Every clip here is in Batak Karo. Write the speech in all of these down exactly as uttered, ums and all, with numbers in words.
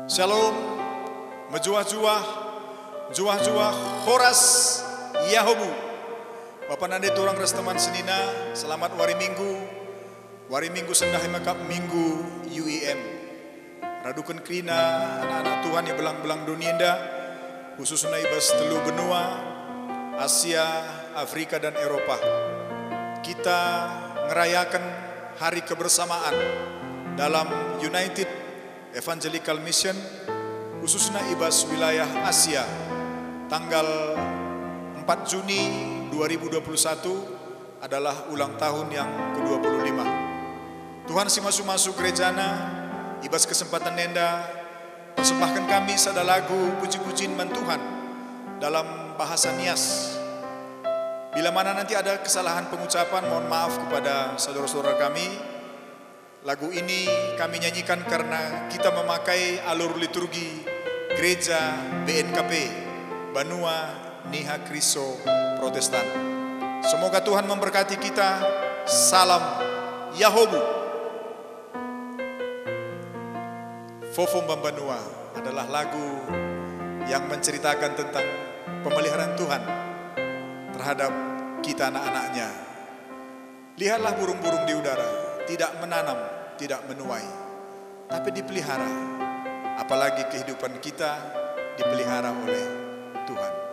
Shalom, mejuah-juah, juah-juah, horas, yahobu. Bapa nande turang ras teman senina, selamat wari Minggu. Wari Minggu sendah e mekap Minggu U I M. Raduken kerina anak-anak Tuhan i belang-belang doni enda, khususna i bas telu benua, Asia, Afrika, dan Eropa. Kita ngerayaken hari kebersamaan dalam United Evangelical Mission, khususna i bas wilayah Asia, tanggal empat Juni dua ribu dua puluh satu adalah ulang tahun yang kedua puluh lima. Tuhan si masu-masu gerejana, i bas kesempatan enda, persembahken kami sada lagu puji-pujin man Tuhan dalam bahasa Nias. Bila mana nanti ada kesalahan pengucapan, mohon maaf kepada saudara-saudara kami. Lagu ini kami nyanyikan karena kita memakai alur liturgi Gereja B N K P, Banua Niha Kriso Protestan. Semoga Tuhan memberkati kita. Salam Yahobu. Fofo Mbambanua adalah lagu yang menceritakan tentang pemeliharaan Tuhan terhadap kita anak-anaknya. Lihatlah burung-burung di udara, tidak menanam, tidak menuai, tapi dipelihara. Apalagi kehidupan kita dipelihara oleh Tuhan.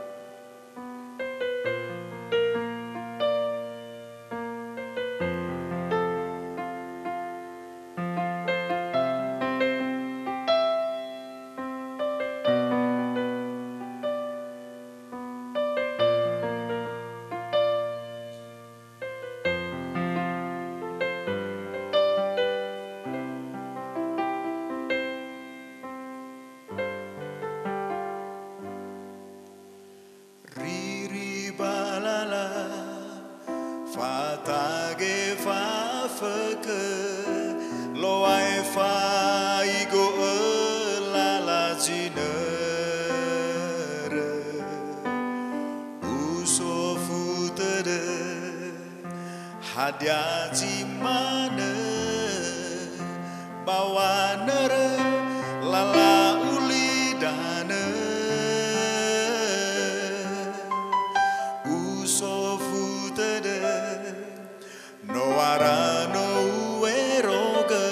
Riri balala, fatage fafeke, loai faigo elala jinere, uso futede. Hadia jimane bawaner lala ulidane, uso futede, noara no ueroge.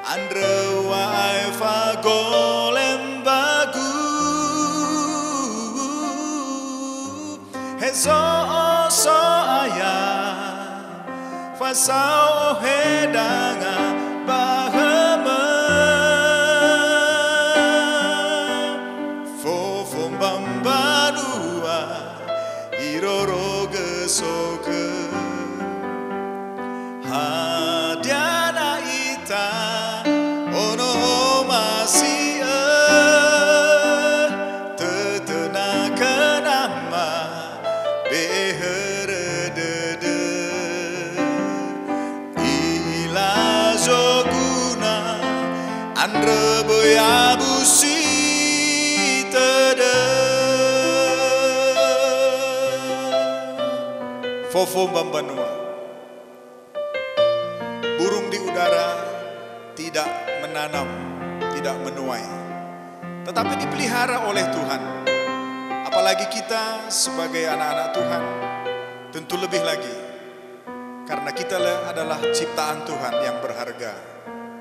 Andre wae fagolem bagu, hezo oso aya, fasao hedanga baheme. Fofo mbambanua, iroro gesoke. Hadiana ita, ono masi e, tetena kenama beher dede. Ila joguna andre beabu si tede. Fofo mbambanua. Burung di udara tidak menanam, tidak menuai, tetapi dipelihara oleh Tuhan. Apalagi kita sebagai anak-anak Tuhan, tentu lebih lagi, karena kita le-, adalah ciptaan Tuhan yang berharga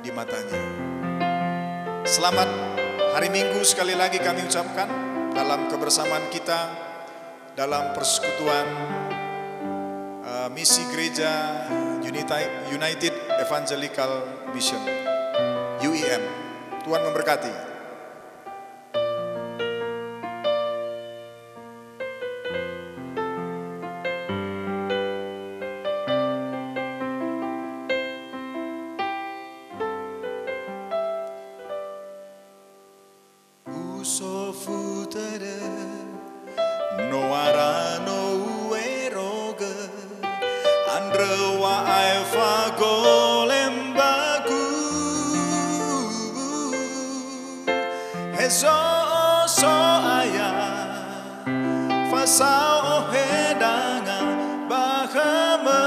di mata-Nya. Selamat hari Minggu sekali lagi kami ucapkan dalam kebersamaan kita dalam persekutuan, eh, misi gereja Uniti-, United Evangelical Mission, U E M. Tuhan memberkati. Uso futere, noara no ueroge, andre wae fagolem bagu, hezo oso aya, fasao hedanga baheme,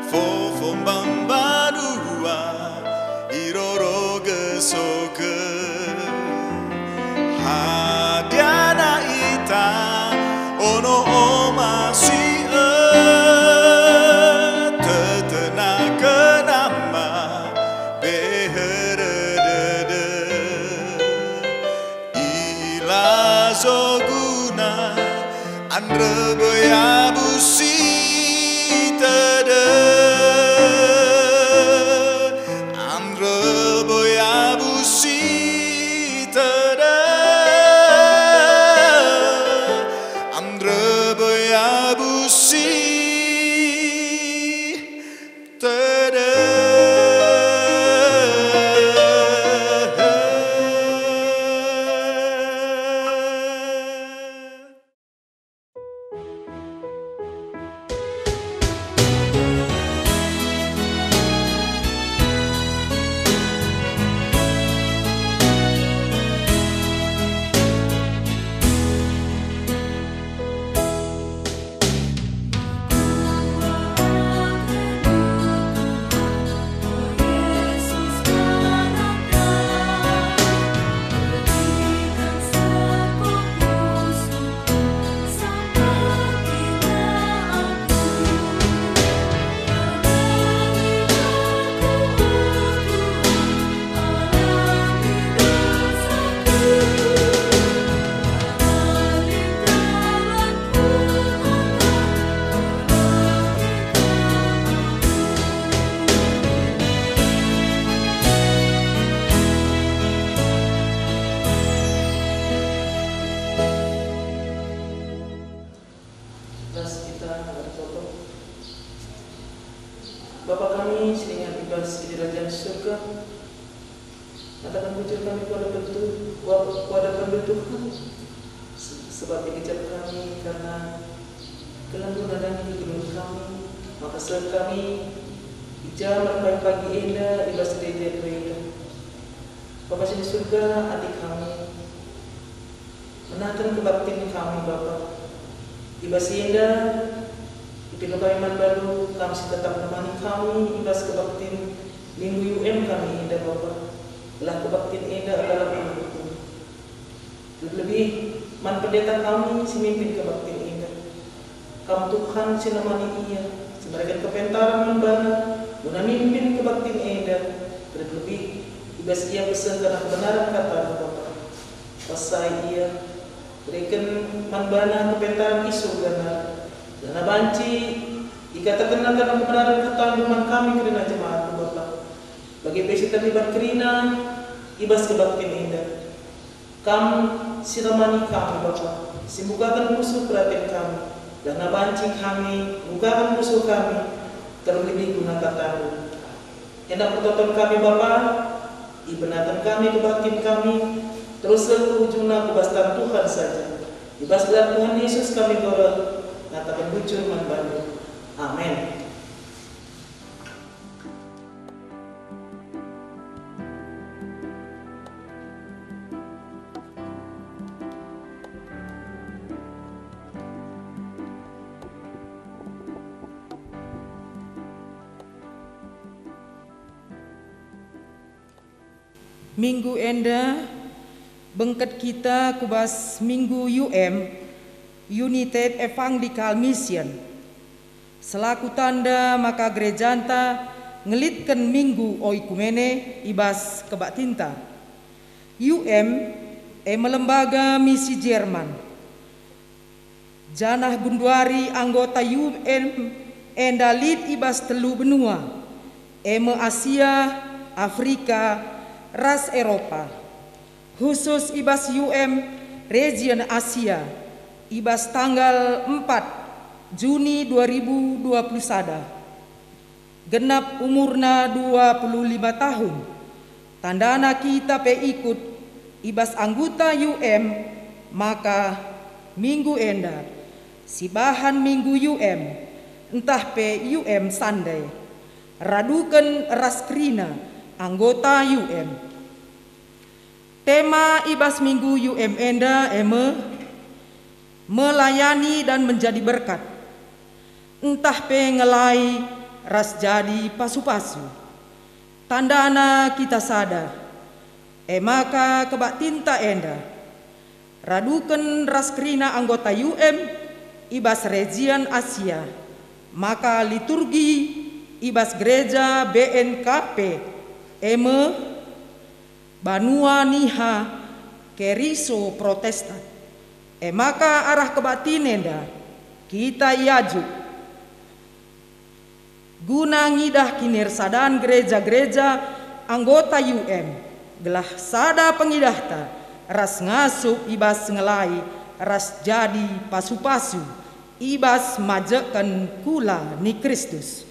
fofo mbambanua, Rebe abu si tedeh, am rebe abu si tedeh, am rebe abu si tedeh. Ras kita ertoto. Bapa kami si ringan i bas Kerajaan Surga, kataken bujur kami ku hadapen tu-, ku hadapen Tuhan, se-, sebab igejap kami kerna keleng nandangi kegeluhen kami, maka seh kami i ja me pagi-pagi enda i bas gereja enda. Bapa si di Surga, ate kami menaken kebaktin kami, Bapa. I bas si enda, ipindoh kami man bandu, kam si tetap nemani kami i bas kebaktin Minggu U M kami enda, Bapa. Gelah kebaktin enda erdalan alu hukum. Lebih-lebih man pendeta kami si mimpin kebaktin enda. Kam Tuhan si nemani ia, si mereken kepentaren man bana, guna mimpin kebaktin enda, terlebih i bas ia peseh kerna kebenaran kataNdu, Bapa. Kuasai ia, bereken man bana kepentaren i Surga nari, janah banci ikatakenna kerna kebenaran kataNdu man kami kerina jemaatNdu, Bapa. Bage pe si terlibat kerina i bas kebaktin enda. Kam si nemani kami, Bapa, si mbukaken pusuh peraten kami, janah banci kami mbukaken pusuh kami, terlebih guna kataNdu. Enda pertoton kami, Bapa, ibenaken kami kebaktin kami, terus seh ku ujungna ku bas tan Tuhan saja. I bas gelar Tuhan Yesus kami nggoreh, ngataken bujur man bandu. Amen. Minggu enda bengket kita ku bas Minggu U M, United Evangelical Mission, selaku tanda maka gerejanta ngelitken Minggu Oikumene i bas kebaktinta. U M e me lembaga misi Jerman. Janah genduari anggota U M enda lit i bas telu benua, e me Asia, Afrika, ras Eropa. Khusus i bas U M region Asia, i bas tanggal empat Juni dua ribu dua puluh sada. Genap umurna dua puluh lima tahun. Tandana kita pe ikut i bas anggota U M, maka minggu enda sibahan minggu U M, ntah pe U M Sunday. Raduken ras kerina anggota U M. Tema i bas minggu U M enda e me, melayani dan menjadi berkat, ntah pe ngelai ras jadi pasu-pasu. Tandana kita sada, e maka kebaktinta enda. Raduken ras kerina anggota U M i bas region Asia, maka liturgi i bas gereja B N K P e me, banua niha Keriso Protestan. E maka arah kebaktin enda Kita iajuk guna ngidah kinirsadan gereja-gereja anggota U M, gelah sada pengidahta ras ngasup i bas ngelai ras jadi pasu-pasu i bas majekken kula ni Kristus.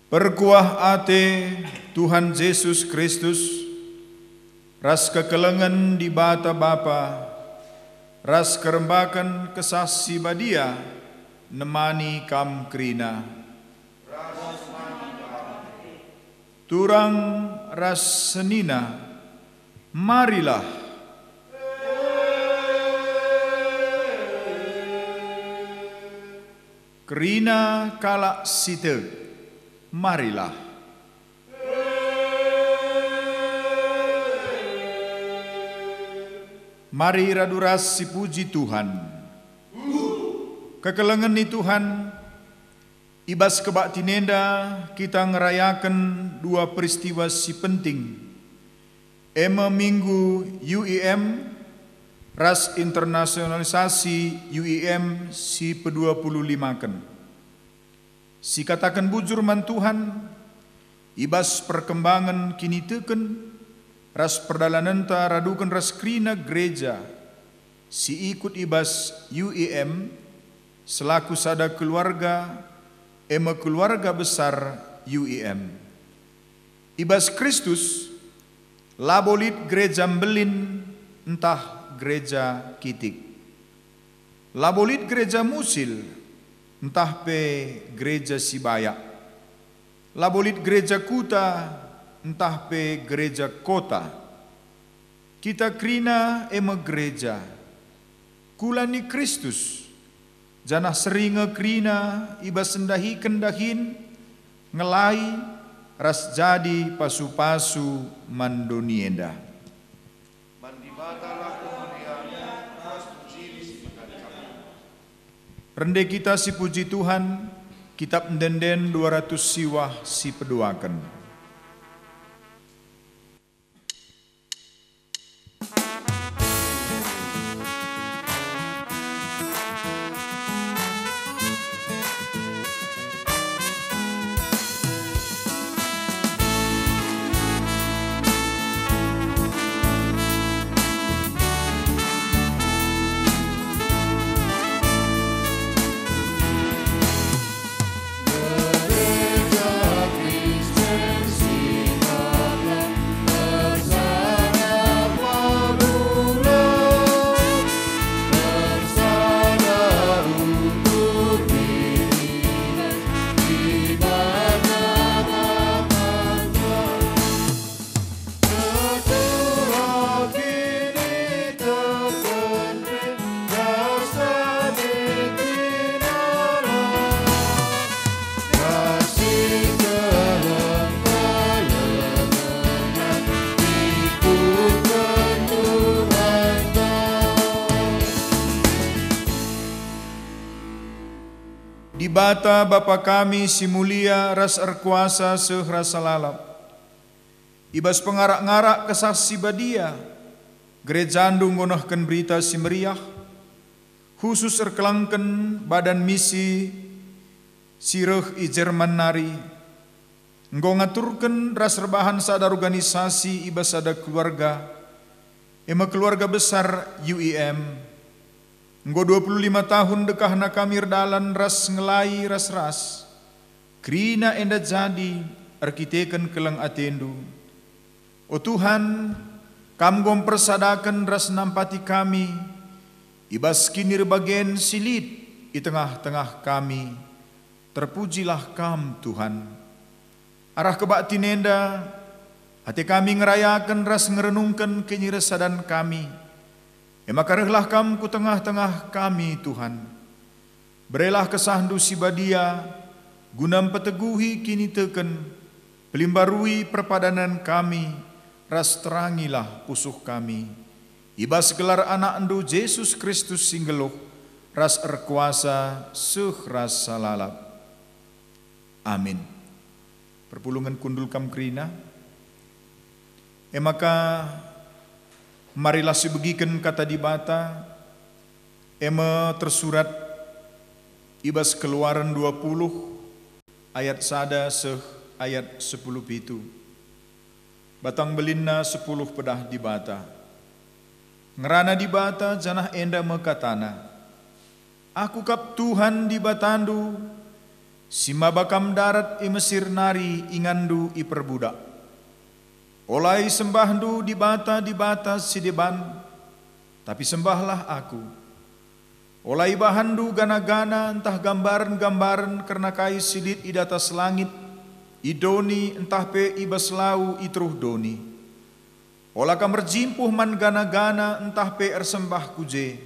Perkuah ate Tuhan Jesus Kristus, ras kekelengen Dibata Bapa, ras kerembaken Kesah Si Badia nemani kam kerina. Turang ras senina, marilah. Kerina kalak si tek, marilah. Mari radu ras sipuji Tuhan. Kekelengen ni Tuhan, i bas kebaktin enda kita ngerayaken dua peristiwa si penting, e me Minggu U I M ras internasionalisasi U I M si pedua puluh limaken. Sikataken bujur man Tuhan, i bas perkembangen kiniteken ras perdalanenta raduken ras kerina gereja si ikut i bas U I M selaku sada keluarga, e me keluarga besar U I M. I bas Kristus, labo lit gereja mbelin ntah gereja kitik. Labo lit gereja musil ntah pe gereja si bayak. Labo lit gereja kuta ntah pe gereja kota. Kita kerina e me gereja, kula ni Kristus, janah seri nge kerina i bas ndahiken dahin, ngelai, ras jadi pasu-pasu man doni enda. Man Dibatalah kemulian ras puji si mekadi kami. Rende kita sipuji Tuhan, Kitap Ende-enden dua ratus siwah sipeduaken. Dibata Bapa kami si mulia ras erkuasa seh rasa lalap, i bas pengarak-ngarak Kesah Si Badia, Gerejandu enggo nehken Berita Si Meriah, khusus erkelengken badan misi si reh i Jerman nari, enggo ngaturken ras erbahan sada organisasi i bas sada keluarga, e me keluarga besar U I M. Enggo dua puluh lima tahun dekahna kami erdalan ras ngelai ras-ras. Kerina enda jadi erkiteken keleng atendu. O Tuhan, Kam enggo mpersadaken ras nampati kami i bas kinirbagen si lit i tengah-tengah kami. Terpujilah Kam, Tuhan. Arah kebaktin enda, ate kami ngerayaken ras ngerenungken kinirasadan kami. E maka rehlah Kam ku tengah-tengah kami, Tuhan. Berelah KesahNdu si Badia guna mpeteguhi kiniteken, pelimbarui perpadanan kami, ras terangilah pusuh kami. I bas gelar AnakNdu Jesus Kristus si nggeluh ras erkuasa seh ras salalap. Amin. Perpulungen kundul kam kerina. E maka, marilah sibegiken Kata Dibata, e me tersurat i bas Keluaren dua puluh ayat sada seh ayat sepuluh pitu. Batang belinna sepuluh pedah Dibata. Ngerana Dibata janah enda me kataNa, "Aku kap Tuhan Dibatandu, si maba kam ndarat i Mesir nari inganndu iperbudak. Ola isembahndu dibata-dibata si deban, tapi sembahlah Aku. Ola ibahanndu gana-gana ntah gambaren-gambaren kerna kai si lit i datas langit, i doni ntah pe i bas lau i teruh doni. Ola kam erjimpuh man gana-gana ntah pe ersembah ku je.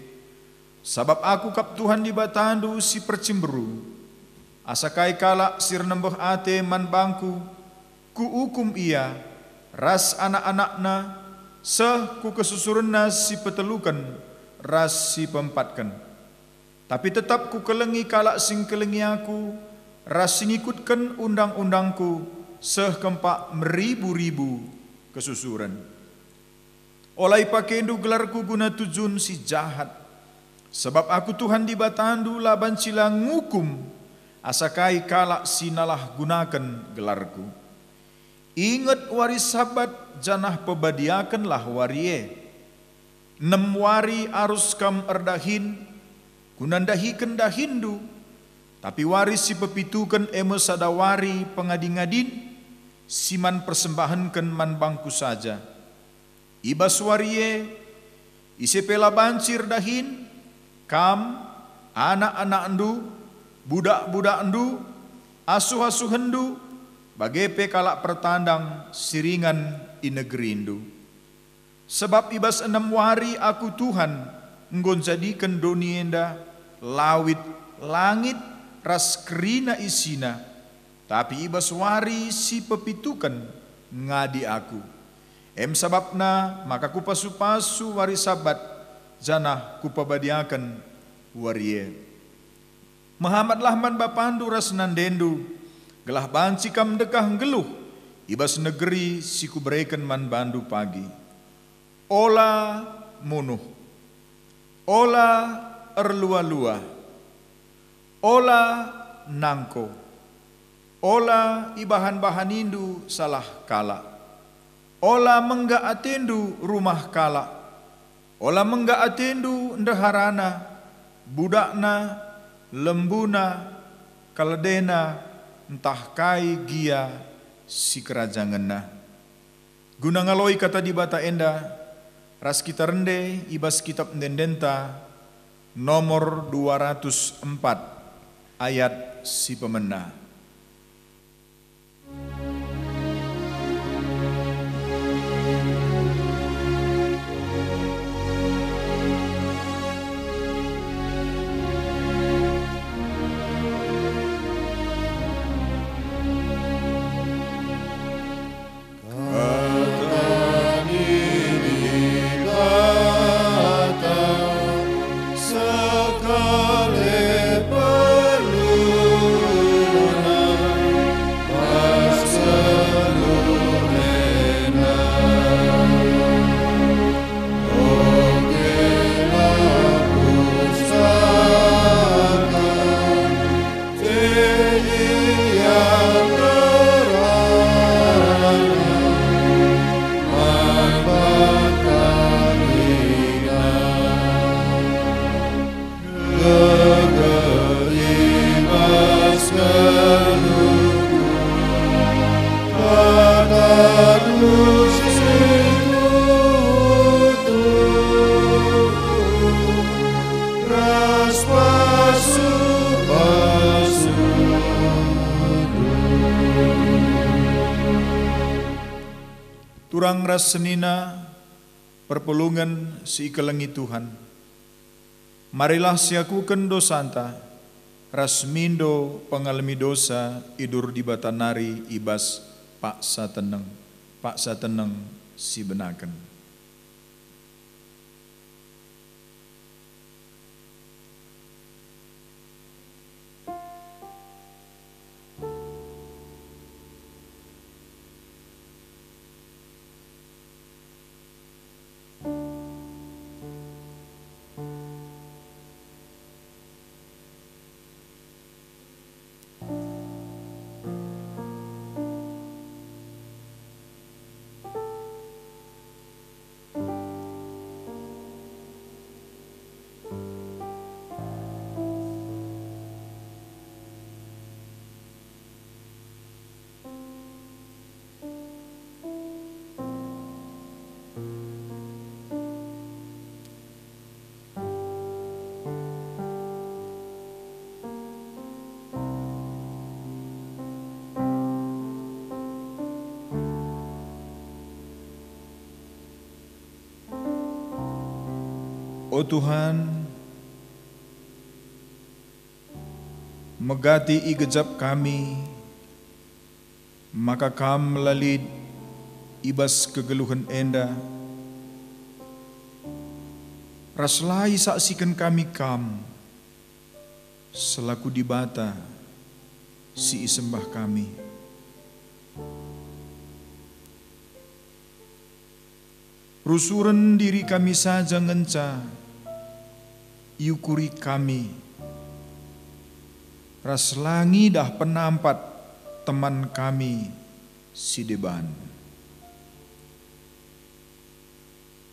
Sabap Aku kap Tuhan Dibatandu si percimberu. Asa kai kalak si ernembeh ate man bangKu, Kuukum ia ras anak-anakna, seh ku kesusurenna si peteluken ras si peempatken. Tapi tetap Kukelengi kalak si ngkelengi Aku ras si ngikutken undang-undangKu seh kempak meribu-ribu kesusuren. Ola ipakendu gelarKu guna tujun si jahat, sabap Aku Tuhan Dibatandu la banci la ngukum asa kai kalak si nalah gunaken gelarKu. Inget wari Sabat janah pebadiakenlah wari e. Enem wari arus kam erdahin, guna ndahiken dahinndu, tapi wari si pepituken e me sada wari pengadi-ngadin, si man persembahenken man bangKu saja. I bas wari e, ise pe la banci erdahin, kam, anak-anakndu, budak-budakndu, asuh-asuhenndu, bage pe kalak pertandang si ringan i negerindu. Sebab i bas enem wari Aku Tuhan enggo njadiken doni enda, lawit, langit, ras kerina isina, tapi i bas wari si pepituken ngadi Aku. Em sabapna maka Kupasu-pasu wari Sabat, janah Kupabadiaken wari e. Mehamatlah man bapandu ras nandendu, gelah banci kam ndekah nggeluh i bas negeri si Kubereken man bandu pagi. Ola munuh. Ola erlua-lua. Ola nangko. Ola ibahan-bahanindu salah kalak. Ola mengga atendu rumah kalak. Ola mengga atendu ndeharana, budakna, lembuna, keledena, ntah kai gia sikerajangenna. Guna ngaloi Kata Dibata enda, ras kita rende i bas Kitap Ende-endenta nomor dua ratus empat, ayat si pemena. Turang ras senina, perpulungen si ikelengi Tuhan. Marilah siakuken dosanta, ras mindo pengalemi dosa i dur Dibata nari i bas paksa teneng, paksa teneng si benaken. O Tuhan, megati igejap kami maka Kam la lit i bas kegeluhen enda, ras la isaksiken kami Kam selaku Dibata si isembah kami. Rusuren diri kami saja ngenca iukuri kami, ras la ngidah penampat teman kami si deban.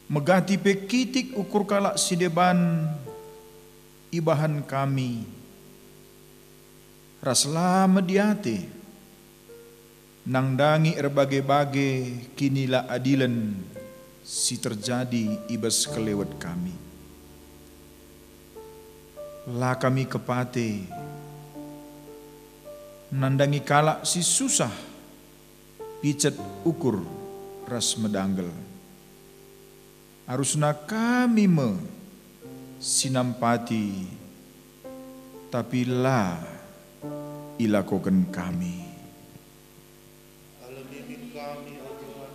Megati pe kitik ukur kalak si deban ibahan kami, ras la mediate nandangi erbage-bage kinilaadilen si terjadi i bas kelewet kami. La kami kepate nandangi kalak si susah picet ukur ras medanggel. Arusna kami me si nampati, tapi la ilakoken kami. Alemi min kami, o Tuhan,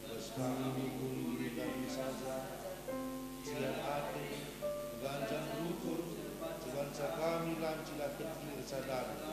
bas kami mehuli diri kami saja, sial ate, ganjang rukur, sebanca kami lanci la teding ersadari.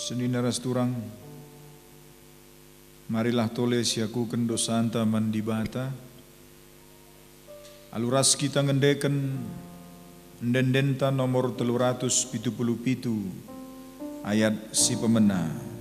Senina ras turang, marilah tole siakuken dosanta man Dibata, alu ras kita ngendeken ende-endenta nomor telu ratus pitu puluh pitu, ayat si pemena.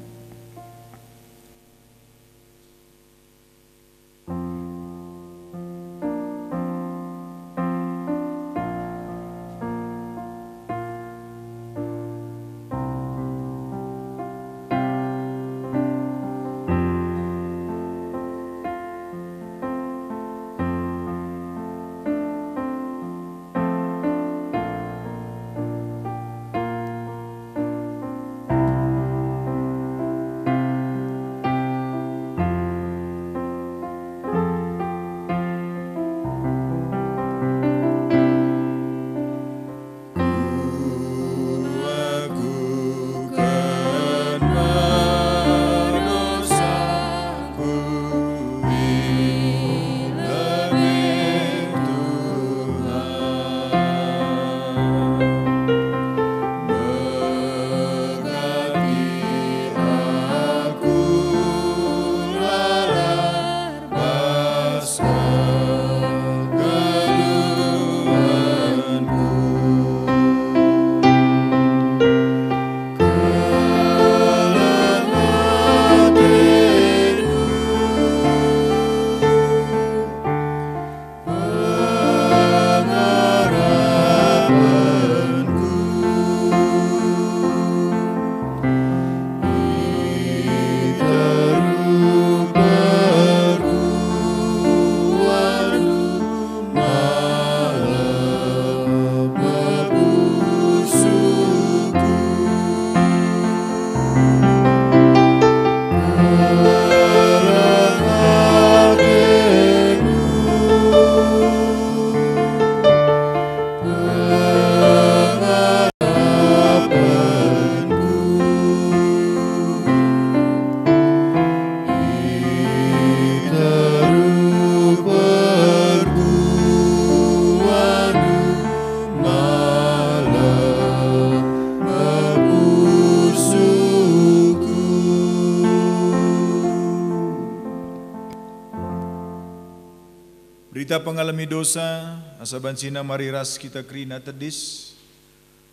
Kita pengalemi dosa, asa bancina mari ras kita kerina tedis.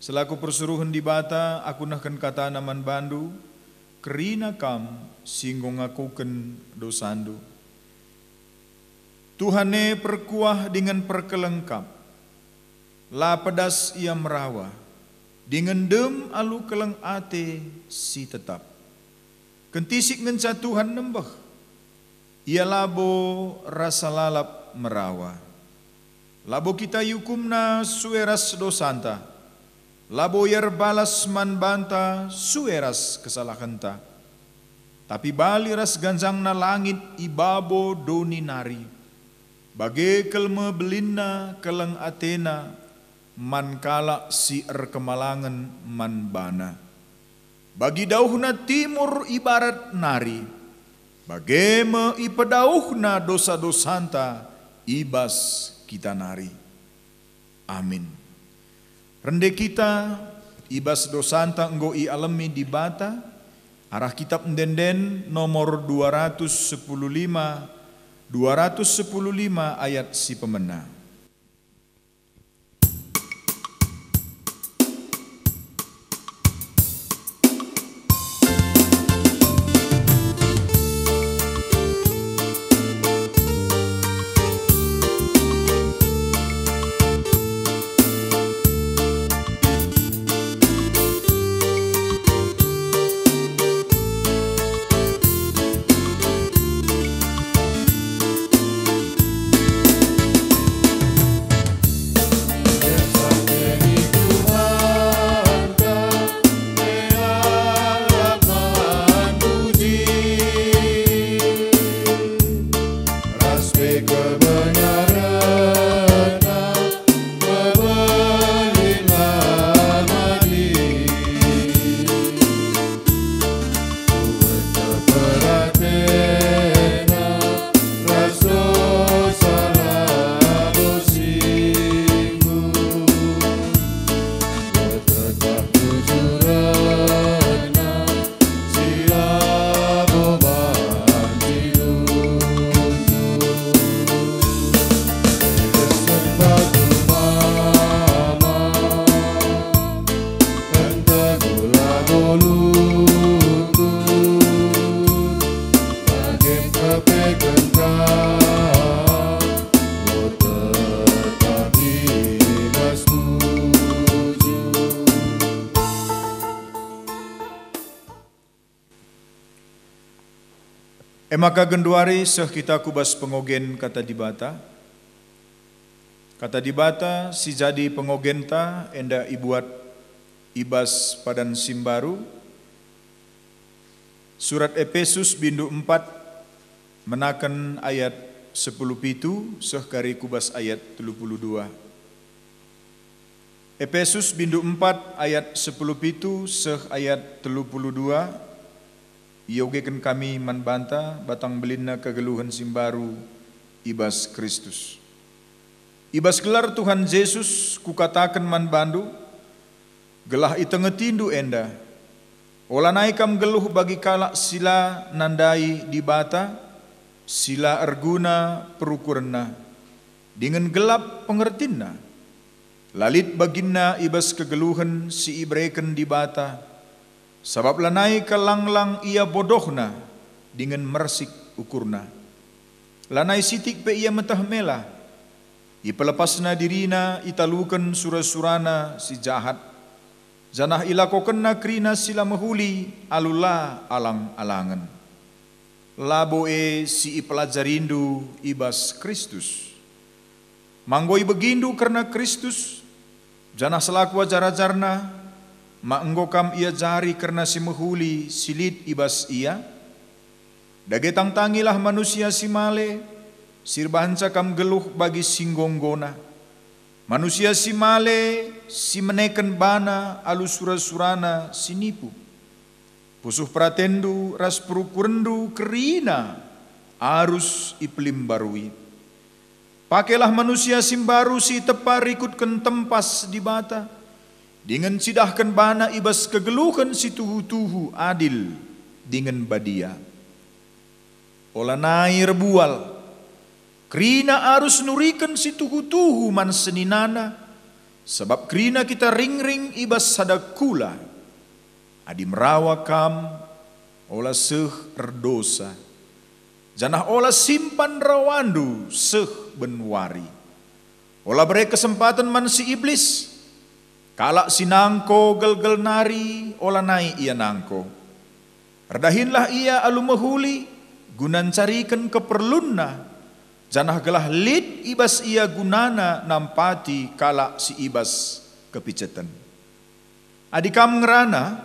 Selaku persuruhen Dibata, aku nehken katana man bandu, kerina kam si enggo ngakuken dosandu. Tuhan e perkuah dingen perkeleng kap. La pedas ia merawa, dingen dem alu keleng ate si tetap. Kentisik ngenca Tuhan nembeh. Ia labo rasa lalap merawa. Labo kita iukumna sue ras dosanta. Labo ia erbalas man banta sue ras kesalahenta. Tapi bali ras ganjangna langit i babo doni nari. Bage kal me belinna keleng atena man kalak si erkemalangen man bana. Bagi dauhna timur i barat nari, bage me ipedauhna dosa-dosanta i bas kita nari. Amin. Rende kita i bas dosanta enggo ialemi Dibata, arah Kitap Ende-enden nomor dua ratus sepuluh lima, dua ratus sepuluh lima ayat si pemena. E maka genduari seh kita ku bas pengogen Kata Dibata. Kata Dibata si jadi pengogenta enda ibuat i bas padan si mbaru, surat Epesus bindu empat, menaken ayat sepuluh pitu seh kari ku bas ayat telu puluh dua. Epesus bindu empat ayat sepuluh pitu seh ayat telu puluh dua, iogeken kami man banta batang belinna kegeluhen si mbaru i bas Kristus. I bas gelar Tuhan Jesus kukataken man bandu, gelah itengetindu enda, olanai kam nggeluh bagi kalak si la nandai Dibata, si la erguna perukurenna, dingen gelap pengertinna. La lit baginna i bas kegeluhen si ibereken Dibata, sabap lanai kalanglang ia bodohna dingen mersik ukurna. Lanai sitik pe ia meteh mela. Ipelepasna dirina italuken sura-surana si jahat, janah ilakokenna kerina si la mehuli alu la alang-alangen. Labo e si ipelajarindu i bas Kristus. Ma enggo ibegindu kerna Kristus, janah selaku ajar-ajarNa, ma enggo kam iajari kerna si mehuli si lit i bas Ia? Dage tangtangilah manusia si male, si erbahanca kam nggeluh bagi si enggo-enggona. Manusia si male si meneken bana alu sura-surana si nipu. Pusuh peratenndu ras perukurenndu kerina arus ipelimbarui. Pakelah manusia si mbaru si itepa rikutken tempas Dibata, dingen cidahken bana i bas kegeluhen si tuhu-tuhu adil dingen badia. Olanai erbual, Kerina arus nuriken si tuhu-tuhu man seninana, sabap kerina kita ringring i bas sada kula. Adi merawa kam, ola seh erdosa, janah ola simpan rawandu seh ben wari. Ola bere kesempaten man si Iblis. Kalak si nangko gelgel nari olanai ia nangko. Erdahinlah ia alu mehuli guna ncariken keperlunna, janah gelah lit i bas ia gunana nampati kalak si i bas kepiceten. Adi kam ngerana,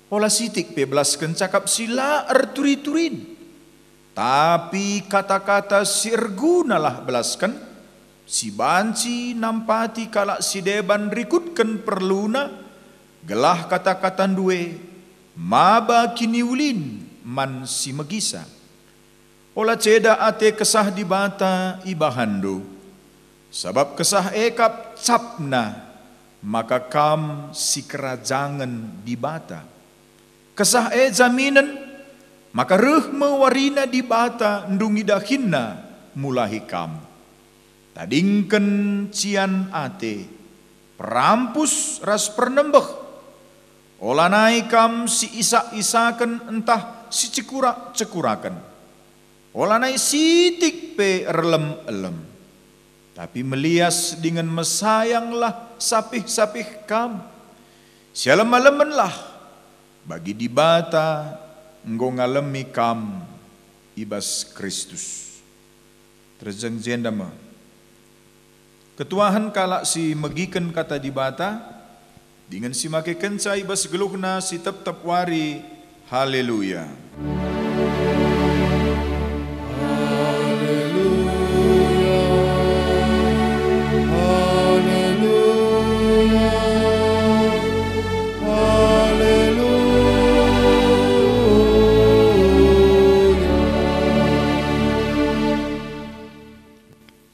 ola sitik pe belasken cakap si la erturi-turin, tapi kata-kata si ergunalah belasken, si banci nampati kalak si deban rikutken perluna, gelah kata-katandu e maba kiniulin man si megisa. Ola ceda ate Kesah Dibata ibahanndu, sabap Kesah e kap capna maka kam sikerajangen Dibata. Kesah e jaminen maka reh me warina Dibata ndungi dahinNa mulahi kam. Tadingken cian ate, perampus ras pernembeh. Olanai kam si isak-isaken ntah si cekurak-cekuraken. Olanai sitik pe erlem-elem. Tapi melias dingen mesayanglah sapih-sapih kam. Sialem-alemenlah, bagi Dibata enggo ngalemi kam i bas Kristus. Terjeng jenda me. Ketuahen kalak si megiken Kata Dibata, dingen si makekenca i bas geluhna si tep-tep wari. Haleluya! Haleluya! Haleluya! Haleluya!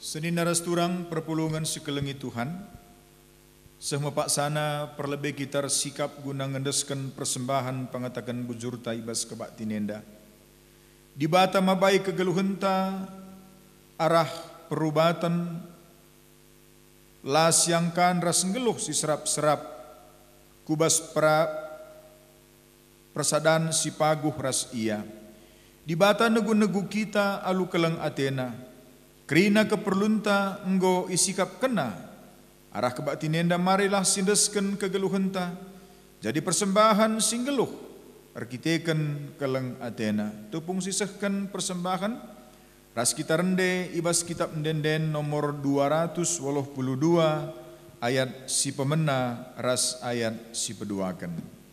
Senina ras turang perpulungen si kelengi Tuhan, seh me paksana perlebe kita ersikap guna ngendesken persembahen pengataken bujurta i bas kebaktin enda. Dibata mabai kegeluhenta arah perubaten la siangkan ras nggeluh si serap-serap ku bas pra-, persadan si paguh ras Ia. Dibata negu-negu kita alu keleng ateNa. Kerina keperlunta enggo isikapkenNa. Arah kebaktin enda marilah siendesken kegeluhenta jadi persembahen si nggeluh erkiteken keleng ateNa. Tupung sisehken persembahen, ras kita rende i bas Kitap Ende-enden nomor dua ratus waluh puluh dua, ayat si pemena ras ayat si peduaken.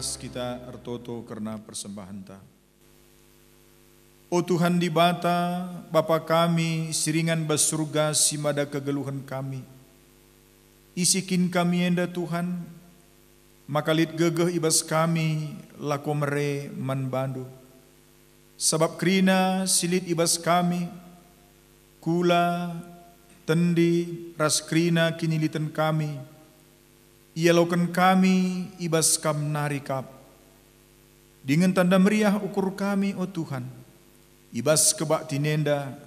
Kita ertoto kerna persembahenta. O Tuhan Dibata, Bapa kami si ringan bas Surga si mada kegeluhen kami. Isi kin kami enda, Tuhan, maka lit gegeh i bas kami lako mere man baNdu. Sabap kerina si lit i bas kami, kula, tendi, ras kerina kiniliten kami, ialoken kami i bas Kam nari kap. Dingen tanda meriah ukur kami, o Tuhan, i bas kebaktin enda,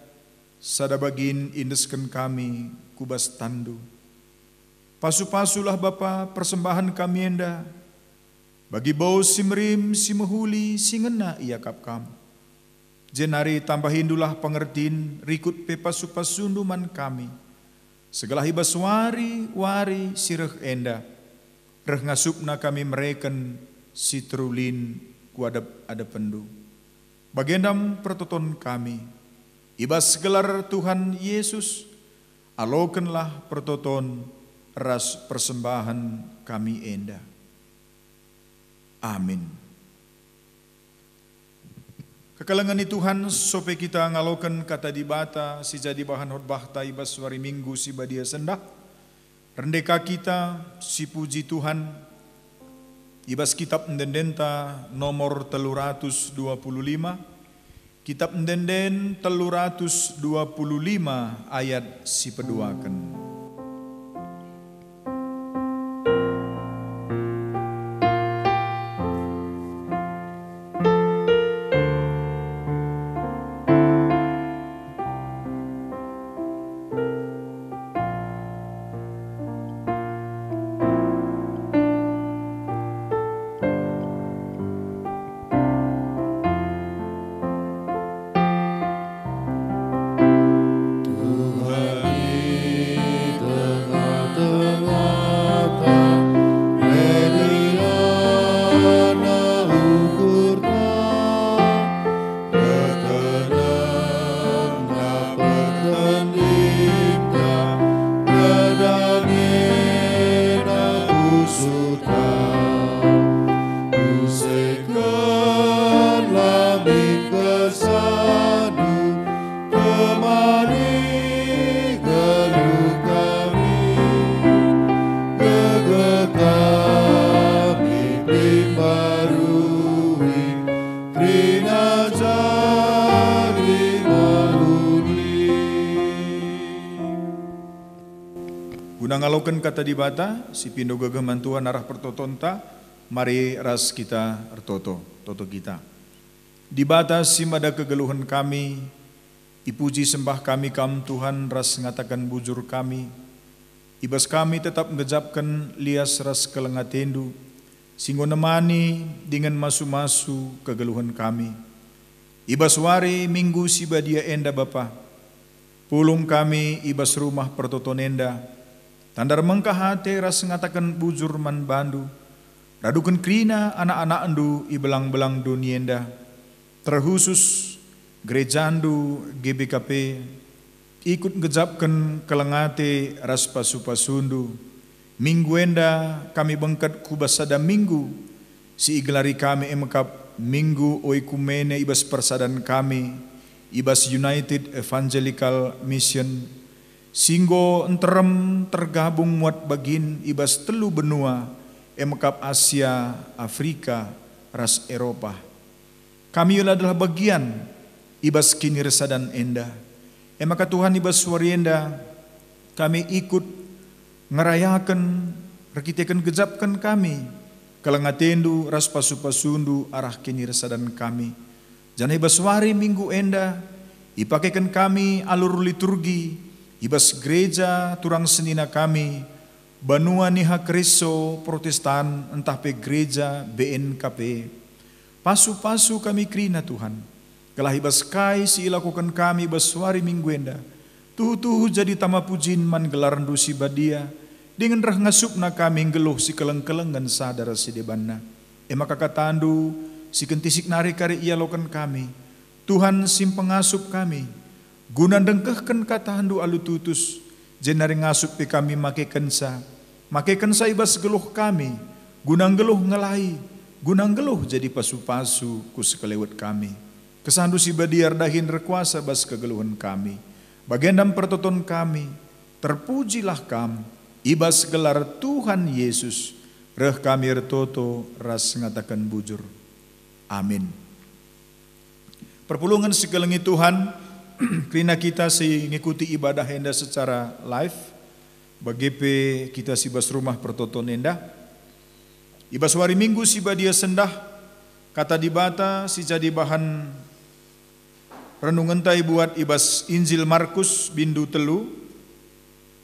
sada bagin iendesken kami ku bas tanNdu. Pasu-pasulah, Bapa, persembahen kami enda, bagi bau si merim, si mehuli, si ngena iakap Kam. Jenari tambahindulah pengertin rikut pe pasu-pasuNdu man kami, segelah i bas wari-wari si reh enda, reh ngasupna kami mereken si terulin ku adep-adepenNdu. Bagendam pertoton kami, i bas gelar Tuhan Yesus, alokenlah pertoton ras persembahen kami enda. Amin. Kekelengen ni Tuhan, sope kita ngaloken Kata Dibata si jadi bahan khotbahta i bas wari Minggu si badia sendah. Rende ka kita sipuji Tuhan i bas Kitab Ende-endenta nomor telu ratus dua puluh lima, Kitab Ende-enden telu ratus dua puluh lima ayat si peduaken. Tuhan i tengah-tengahta, mediana ukurta, ketenenna pertendinta, kedamina pusuhta. Use Kenlah min kesandu temani geluh kami, gegeh kami pembarui, kerina jadi mehuli. Guna ngaloken Kata Dibata, sipindo gegeh man Tuhan arah pertotonta, mari ras kita ertoto, toto kita. Dibata si mada kegeluhen kami, ipuji sembah kami Kam, Tuhan, ras ngataken bujur kami. I bas kami tetap ngejapken lias ras keleng ateNdu, si enggo nemani dingen masu-masu kegeluhen kami. I bas wari Minggu si badia enda, Bapa, pulung kami i bas rumah pertoton enda, tandar mengkah ate ras ngataken bujur man baNdu, raduken kerina anak-anakNdu i belang-belang doni enda, terkhusus gerejaNdu G B K P, ikut ngejapken keleng ate ras pasu-pasuNdu. Minggu enda kami bengket ku bas sada minggu si igelari kami e mekap Minggu Oikumene i bas persadan kami, i bas United Evangelical Mission, si enggo nterem tergabung muat bagin i bas telu benua, e mekap Asia, Afrika, ras Eropa. Kami la adalah bagian i bas kinirsadan enda. E maka Tuhan, i bas wari enda kami ikut ngerayaken erkiteken gejapken kami keleng ateNdu ras pasu-pasuNdu arah kinirsadan kami. Janah i bas wari Minggu enda ipakeken kami alur liturgi i bas gereja turang senina kami, banua Niha Kereso Protestan ntah pe gereja B N K P. Pasu-pasu kami kerina, Tuhan, gelah i bas kai si ilakoken kami bas wari Minggu enda, tuhu-tuhu jadi tama pujin man gelarNdu si badia, dingen reh ngasupna kami nggeluh sikeleng-kelengen sada ras si debanna. E maka kataNdu si kentisik nari kari ialoken kami, Tuhan si mpengasup kami, guna ndengkehken kataNdu alu tutus, jenari ngasup pe kami makekenca, makekenca i bas geluh kami, guna nggeluh ngelai, guna nggeluh jadi pasu-pasu ku sekelewet kami. KesahNdu si Badia erdahin erkuasa bas kegeluhen kami. Bagenda mpertoton kami, terpujilah Kam, i bas gelar Tuhan Yesus, reh kami ertoto ras ngataken bujur. Amin. Perpulungen si kelengi Tuhan, kerina kita si ngikuti ibadah enda secara live, bage pe kita si bas rumah pertoton enda. I bas wari Minggu si badia sendah, Kata Dibata si jadi bahan renungenta ibuat i bas Injil Markus bindu telu,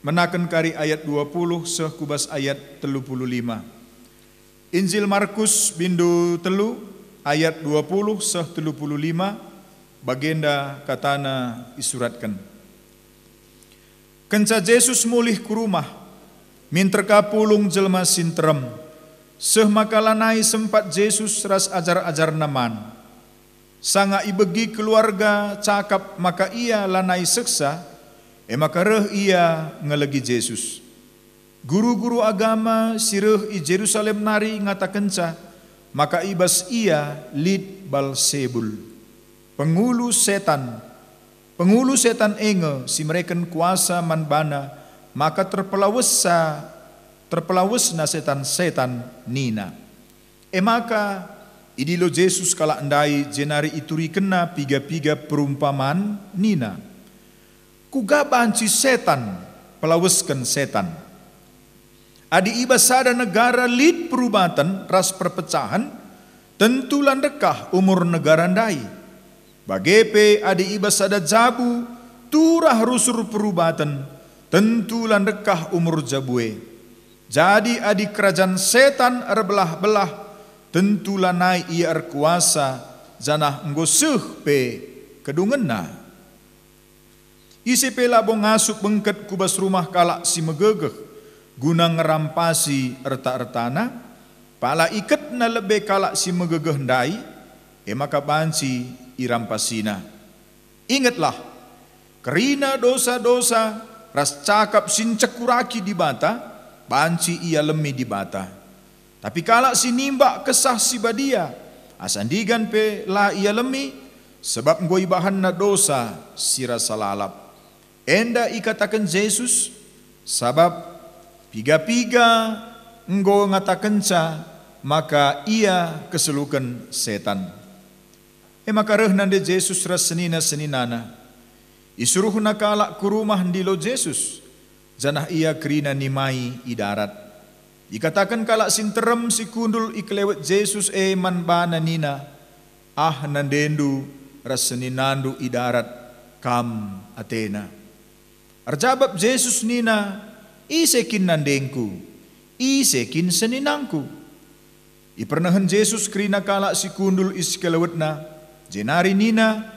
menaken kari ayat dua puluh seh ku bas ayat telu puluh lima. Injil Markus bindu telu ayat dua puluh seh telu puluh lima, bagenda katana isuratken. Kenca Jesus mulih ku rumah, minter ka pulung jelma si nterem, seh maka lanai sempat Jesus ras ajar-ajarNa man. Sanga ibegi keluarga cakap maka ia lanai seksa, e maka reh ia ngelegi Jesus. Guru-guru agama si reh i Jerusalem nari ngatakenca maka i bas ia lit Balsebul, pengulu setan. Pengulu setan e nge si mereken kuasa man bana maka terpelawessa, terpelawesna setan-setan nina. E maka idilo Jesus kalak ndai jenari iturikenna piga-piga perumpaman nina, "Kuga banci setan pelawesken setan? Adi i bas sada negara lit perubaten ras perpecahen, tentu la ndekah umur negara ndai. Bage pe adi i bas sada jabu turah rusur perubaten, tentu la ndekah umur jabu e. Jadi adi kerajan setan erbelah-belah, tentu lanai ia erkuasa, janah enggo seh pe kedungenna. Ise pe labo ngasup bengket ku bas rumah kalak si megegeh guna ngerampasi erta-ertana, pala iketna lebe kalak si megegeh ndai, e maka banci irampasina. Ingetlah, kerina dosa-dosa ras cakap si ncekuraki Dibata banci ialemi Dibata. Tapi kalak si nimbak Kesah Si Badia, asa ndigan pe la ialemi, sebab enggo ibahanna dosa si rasa lalap." Enda ikataken Jesus, sabap piga-piga enggo ngatakenca maka ia keseluken setan. E maka reh nande Jesus ras senina-seninana. Isuruhna kalak ku rumah ndilo Jesus, janah ia kerina nimai i darat. Ikataken kalak si nterem si kundul i kelewet Jesus e man bana nina, "Ah, nandendu ras seninandu i darat, kam atena." Erjabap Jesus nina, "Ise kin nandengku? Ise kin seninangku?" Ipernehen Jesus kerina kalak si kundul i sikelewetna, jenari nina,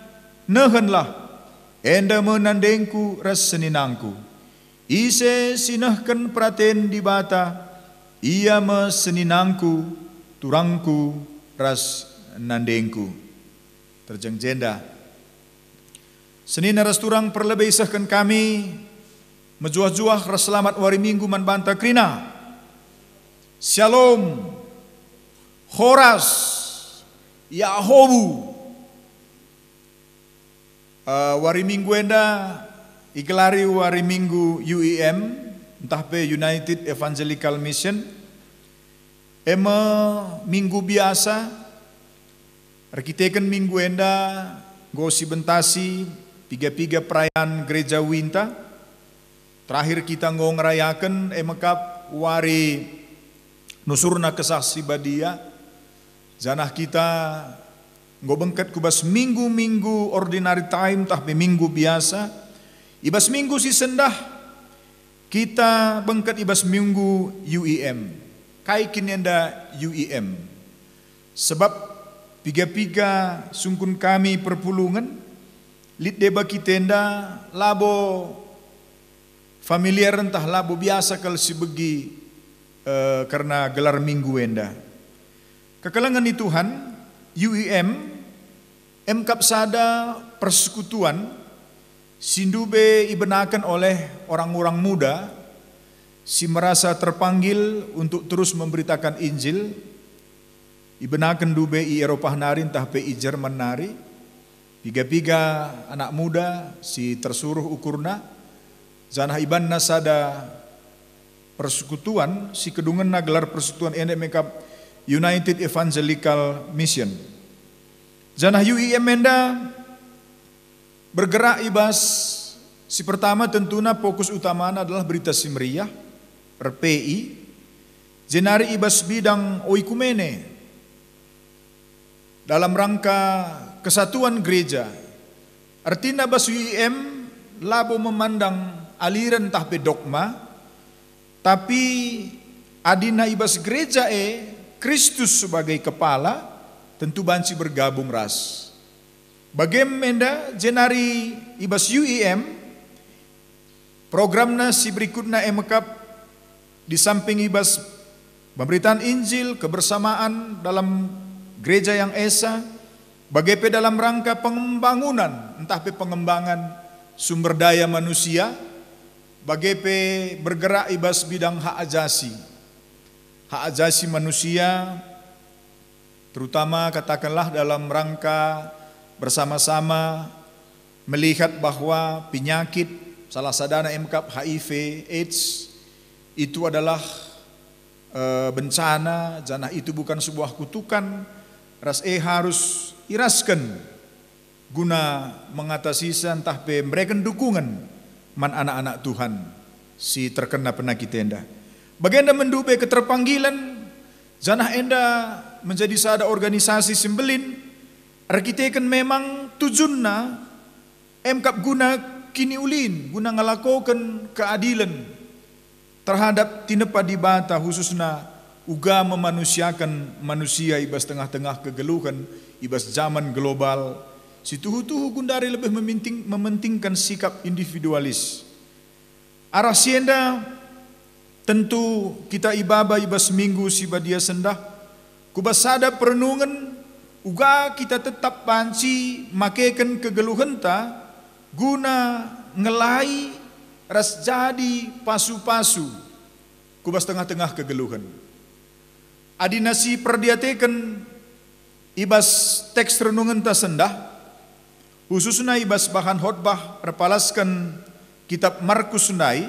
"Nehenlah, enda me nandengku ras seninangku. Ise si nehken peraten Dibata, ia me seninangku, turangku, ras nandengku." Terjeng jenda. Senina ras turang perlebe isehken kami, mejuah-juah ras selamat wari Minggu man banta kerina. Shalom, Horas, Yahobu. Eh, wari Minggu enda igelari wari Minggu U E M, ntah pe United Evangelical Mission. E me Minggu biasa, erkiteken Minggu enda enggo sibentasi piga-piga perayaan gereja uinta. Terakhir kita enggo ngerayaken e me kap wari nusurna Kesah Si Badia, janah kita enggo bengket ku bas minggu-minggu ordinary time ntah pe minggu biasa. I bas minggu si sendah kita bengket i bas minggu U E M. Kai kin enda U E M? Sebab piga-piga sungkun kami perpulungen, lit deba kita enda labo familiar ntah labo biasa kal sibegi, eh, kerna gelar minggu enda. Kekelengen ni Tuhan, U E M, emkap sada persekutuan si ndube ibenaken oleh orang-orang muda si merasa terpanggil untuk terus memberitakan Injil, Ibenaken ndube i Eropah nari ntah pe i Jerman nari, piga-piga anak muda si tersuruh ukurna, janah ibanna sada persekutuan si kedungenna gelar persekutuan enda mekap United Evangelical Mission. Janah U E M enda bergerak i bas, si pertama tentuna fokus utamana adalah Berita Si Meriah, R P I, jenari i bas bidang oikumene dalam rangka kesatuan gereja. Ertina bas U E M labo memandang aliran ntah pe dogma, tapi adina i bas gereja e Kristus sebagai kepala, tentu banci bergabung ras. Bagem enda jenari i bas U E M, programna si berikutna e mekap, di samping i bas pemberitaan Injil, kebersamaan dalam gereja yang esa, bage pe dalam rangka pembangunan ntah pe pengembangan sumber daya manusia, bage pe bergerak i bas bidang hak ajasi. Hak ajasi manusia, terutama katakanlah dalam rangka bersama-sama melihat bahwa penyakit, salah sadana e mekap H I V, AIDS, itu adalah, eh, bencana, janah itu bukan sebuah kutukan, ras e harus irasken guna mengatasisa ntah pe mereken dukungen man anak-anak Tuhan si terkena penakit enda. Bagenda mendube keterpanggilan, janah enda menjadi sada organisasi si mbelin, erkiteken memang tujunna emkap guna kiniulin, guna ngelakoken keadilen terhadap tinepa Dibata, khususna uga memanusiaken manusia i bas tengah-tengah kegeluhen i bas jaman global si tuhu-tuhu gundari lebih meminting-, mementingkan sikap individualis. Arah si enda tentu kita ibaba i bas minggu si badia sendah, ku bas sada perenungen, uga kita tetap banci makeken kegeluhenta guna ngelai ras jadi pasu-pasu ku bas tengah-tengah kegeluhen. Adina si perdiateken i bas teks renungenta sendah, khususna i bas bahan khotbah erpalasken kitab Markus ndai,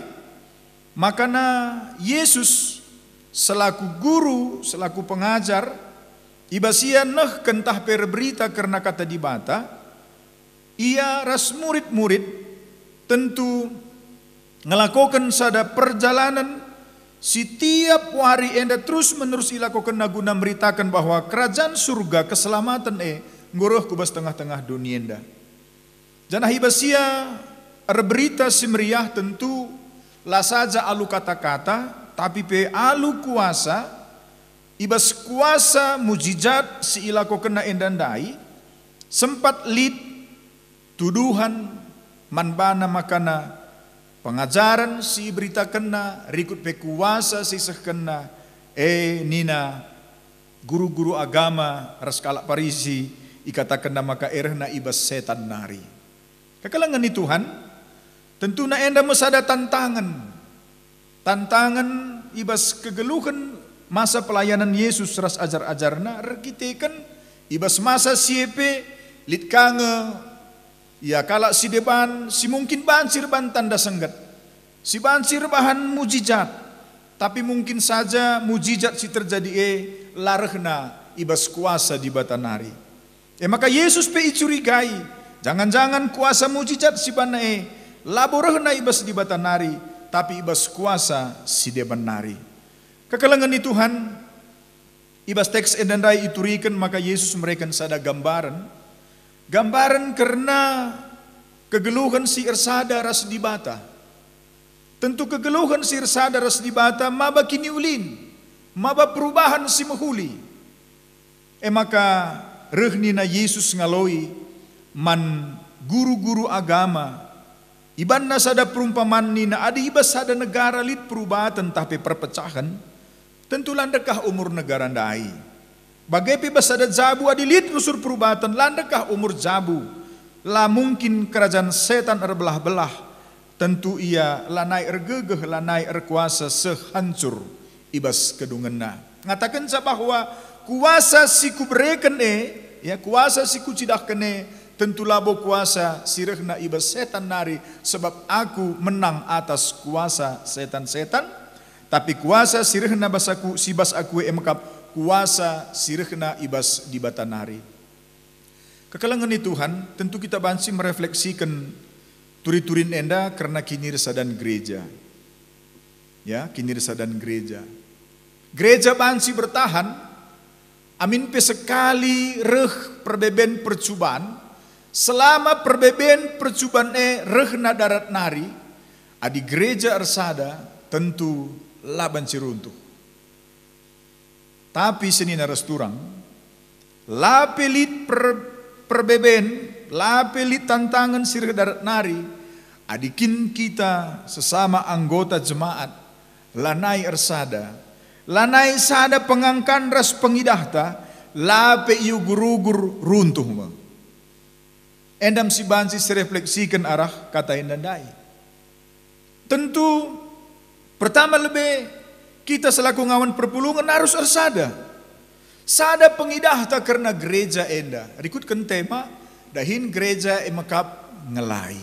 makana Jesus selaku guru, selaku pengajar, i bas ia nehken ntah pe erberita kerna Kata Dibata, ia ras murid-murid tentu ngelakoken sada perjalanan si tiap wari enda terus-menerus ilakokenna guna meritaken bahwa Kerajaan Surga keselamaten e enggo reh ku bas tengah-tengah doni enda. Janah i bas ia erberita si meriah tentu la saja alu kata-kata, tapi pe alu kuasa. I bas kuasa mujijat si ilakokenna enda ndai, sempat lit tuduhan man bana makana pengajaren si iberitakenna rikut pe kuasa si isehkenna, e nina, guru-guru agama ras kalak Parisi ikatakenna maka e rehna i bas setan nari. Kekelengen ni Tuhan, tentuna enda me sada tantangen. Tantangen i bas kegeluhen masa pelayanan Yesus ras ajar-ajarNa erkiteken i bas masa si e pe lit ka nge ia kalak si deban si mungkin banci erbahan tanda sengget, si banci erbahan mujijat, tapi mungkin saja mujijat si terjadi e la rehna i bas kuasa Dibata nari. E maka Jesus pe icurigai, jangan-jangan kuasa mujijat si banna e labo rehna i bas Dibata nari, tapi i bas kuasa si deban nari. Kekelengen ni Tuhan, i bas teks enda ndai ituriken maka Jesus mereken sada gambaren, gambaren kerna kegeluhen si ersada ras Dibata. Tentu kegeluhen si ersada ras Dibata maba kiniulin, maba perubahan si mehuli. E maka reh nina Jesus ngaloi man guru-guru agama, ibanna sada perumpaman nina, adi i bas sada negara lit perubaten ntah pe perpecahen, tentu la ndekah umur negara ndai. Bage pe i bas sada jabu adi lit rusur perubaten, la ndekah umur jabu. La mungkin kerajaan setan erbelah-belah. Tentu ia lanai ergegeh, lanai erkuasa seh hancur i bas kedungenna. Ngatakenca bahwa Kuasa si kubereken e, ya, kuasa si kucidahken e, tentu labo kuasa si rehna i bas setan nari, sebab aku menang atas kuasa setan-setan, tapi kuasa si rehna bas aku, si bas aku e mekap kuasa si rehna i bas Dibata nari. Kekelengen ni Tuhan, tentu kita banci merefleksiken turi-turin enda kerna kinirsadan gereja. Ya, kinirsadan gereja. Gereja banci bertahan, amin pe sekali reh perbeben percuban, selama perbeben percuban e rehna darat nari, adi gereja ersada, tentu la banci runtuh. Tapi senina ras turang, la pe lit per-, perbeben, la pe lit tantangen si reh darat nari, adi kin kita sesama anggota jemaat lanai ersada, lanai sada pengangkan ras pengidahta, la pe iugur-ugur, runtuh me. Enda me si banci sirefleksiken arah kata enda ndai. Tentu, pertama lebe, kita selaku ngawan perpulungen arus ersada. Sada pengidahta kerna gereja enda. Rikutken tema, dahin gereja e mekap ngelai.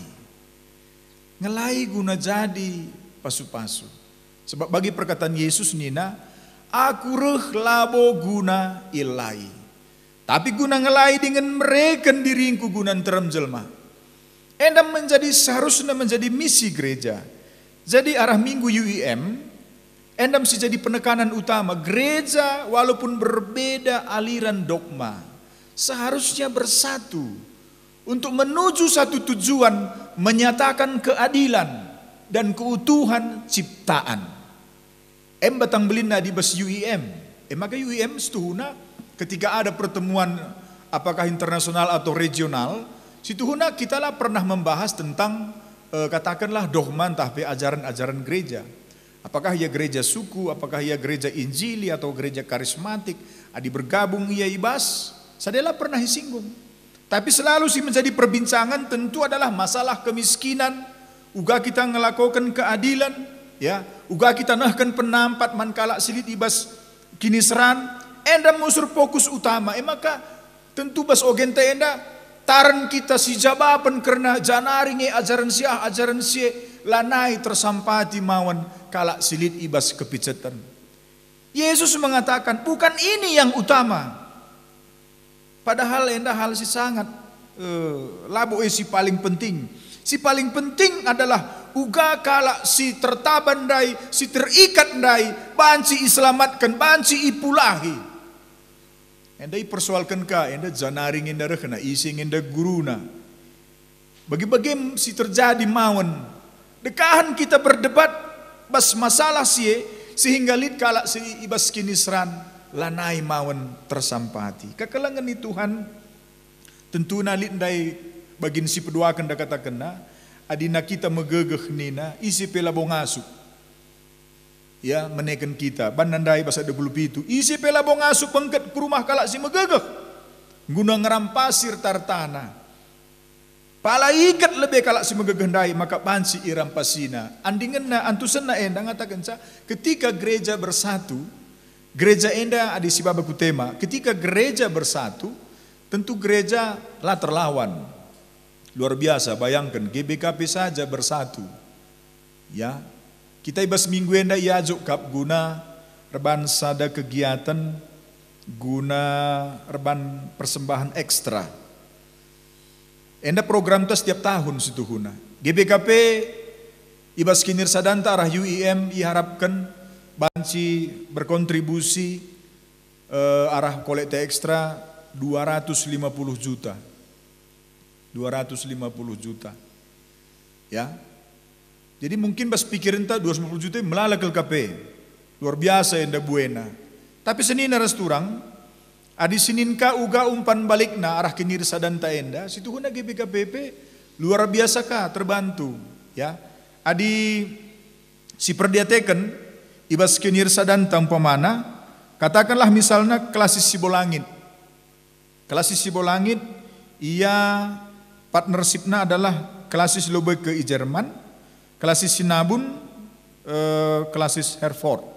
Ngelai guna jadi pasu-pasu. Sebab bagi perkataan Yesus nina, "Aku reh labo guna ielai, tapi guna ngelai dingen mereken diringku guna nterem jelma." Enda menjadi, seharusna menjadi misi gereja. Jadi arah Minggu U I M, enda mesti jadi penekanan utama. Gereja walaupun berbeda aliran dogma, seharusnya bersatu untuk menuju satu tujuan, menyatakan keadilan dan keutuhan ciptaan. Em batang belinna adi bas U I M. E maka U I M situhuna ketika ada pertemuan, apakah internasional atau regional, situhuna kita la pernah membahas tentang, eh, katakanlah dogma ntah pe ajaran-ajaran gereja. Apakah ia gereja suku, apakah ia gereja Injili atau gereja karismatik, adi bergabung ia i bas, sada la pernah isinggung. Tapi selalu si menjadi perbincangan tentu adalah masalah kemiskinan, uga kita ngelakoken keadilan, ya, uga kita nehken penampat man kalak si lit i bas kiniseran, enda me usur fokus utama. E maka tentu bas ogenta enda taren kita sijabapen kerna janari nge ajaren si ah, ajaren si e, lanai tersampati mawen kalak si lit i bas kepiceten. Yesus mengatakan, "Bukan ini yang utama." Padahal enda hal si sangat, eh, labo e si paling penting. Si paling penting adalah uga kalak si tertaban ndai, si terikat ndai, banci iselamatken, banci ipulahi. Enda ipersoalken ka, enda janari nge enda rehna, ise nge enda guruna. Bage-bage si terjadi mawen. Dekahen kita berdebat bas masalah si e, sehingga lit kalak si i bas kiniseran lanai mawen tersampati. Kekelengen ni Tuhan, tentuna lit ndai bagin si peduaken da katakenna, adina kita megegeh nina, ise pe labo ngasup. Ya, meneken kita. Banna ndai bas ayat dua puluh pitu, "Ise pe labo ngasup bengket ku rumah kalak si megegeh, guna ngerampasi rta-rtana. Pala iket lebe kalak si megegeh ndai maka banci irampasina." Andingenna, antusenna enda ngatakenca, ketika gereja bersatu, gereja enda adi si baba ku tema, ketika gereja bersatu, tentu gereja la terlawan. Luar biasa, bayangken, G B K P saja bersatu. Ya, kita i bas minggu enda iajuk kap guna erban sada kegiatan, guna erban persembahan ekstra. Enda programta setiap tahun situhuna. G B K P i bas kinirsadanta arah U I M iharapken banci berkontribusi, eh, arah kolekta ekstra dua ratus lima puluh juta. Dua ratus lima puluh juta. Ya. Jadi mungkin bas pikirenta dua ratus lima puluh juta melala kal ka pe. Luar biasa enda buena. Tapi senina ras turang, adi sinin ka uga umpan balikna arah kinirsadanta enda, situhuna G B K P P luar biasa ka terbantu. Ya. Adi siperdiateken i bas kinirsadanta umpamana, katakenlah misalna Klasis Sibolangit. Klasis Sibolangit, ia partnershipna adalah Klasis Lobeke i Jerman, Klasis Sinabun, eh, Klasis Herford.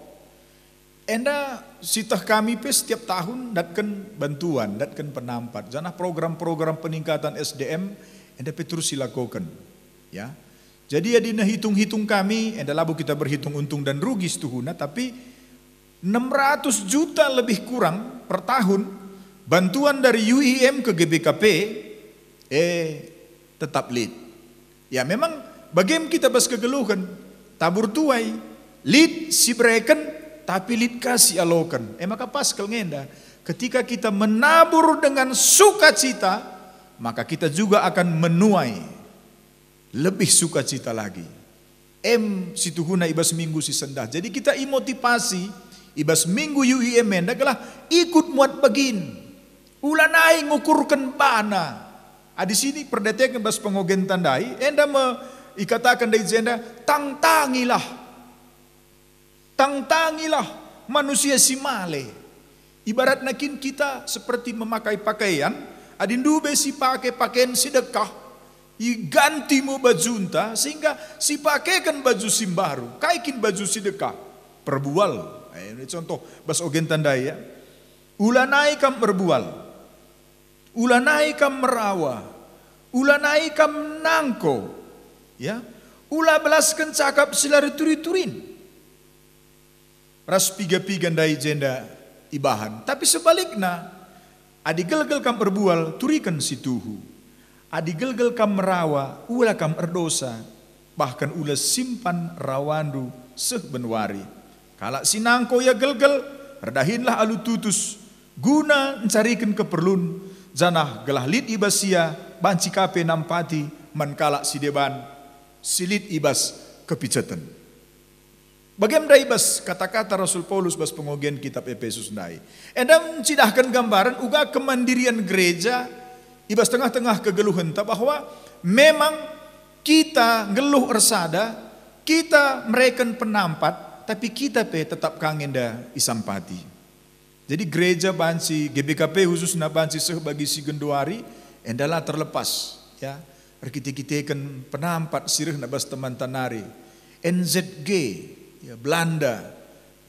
Enda sieteh kami pe setiap tahun ndatken bantuan, ndatken penampat, janah program-program peningkatan S D M enda pe terus silakoken. Ya. Jadi, adi nehitung-hitung kami, enda labo kita berhitung untung dan rugi situhuna, tapi enam ratus juta lebih kurang per tahun bantuan dari U I M ke G B K P, eh, tetap lit. Ya, memang bagem kita bas kegeluhen, tabur tuai, lit si bereken, tapi lit ka si aloken. E maka pas kal ngenda, ketika kita menabur dengan sukacita, maka kita juga akan menuai lebih sukacita lagi. Em situhuna i bas minggu si sendah. Jadi kita imotivasi i bas minggu U I M enda gelah ikut muat bagin. Ulanai ngukurken bana. Adi sini perdeteken bas pengogen tandai, enda me ikataken ndai jenda, tangtangilah. Tangtangilah manusia si male. Ibaratna kin kita seperti memakai pakaian, adi ndube si pake pakaian si dekah, iganti me bajunta, sehingga sipakeken baju si mbaru. Kai kin baju si dekah? Perbual. Eh, ini contoh bas ogen tandai, ya. Ulanai kam erbual. Ulanai kam merawa. Ulanai kam nangko. Ya. Ula belasken cakap si la erturi-turin ras piga-piga ndai jenda ibahan. Tapi sebalikna, adi gelgel kam erbual, turiken si tuhu. Adi gelgel kam merawa, ula kam erdosa, bahkan ula simpan rawandu seh ben wari. Kalak si nangko ia gelgel, erdahinlah alu tutus, guna encariken keperlun, janah gelah lit i bas ia banci ka pe nampati man kalak si deban, si lit i bas kepiceten. Bagem ndai bas kata-kata Rasul Paulus bas pengogen kitab Epesus ndai. Enda ncidahken gambaren uga kemandirian gereja i bas tengah-tengah kegeluhenta, bahwa memang kita nggeluh ersada, kita mereken penampat, tapi kita pe tetap ka nge enda isampati. Jadi gereja banci, G B K P khususna banci seh bagi si genduari, enda la terlepas, ya, erkite-kiteken penampat si rehna bas temanta nari. N Z G, ya, Belanda,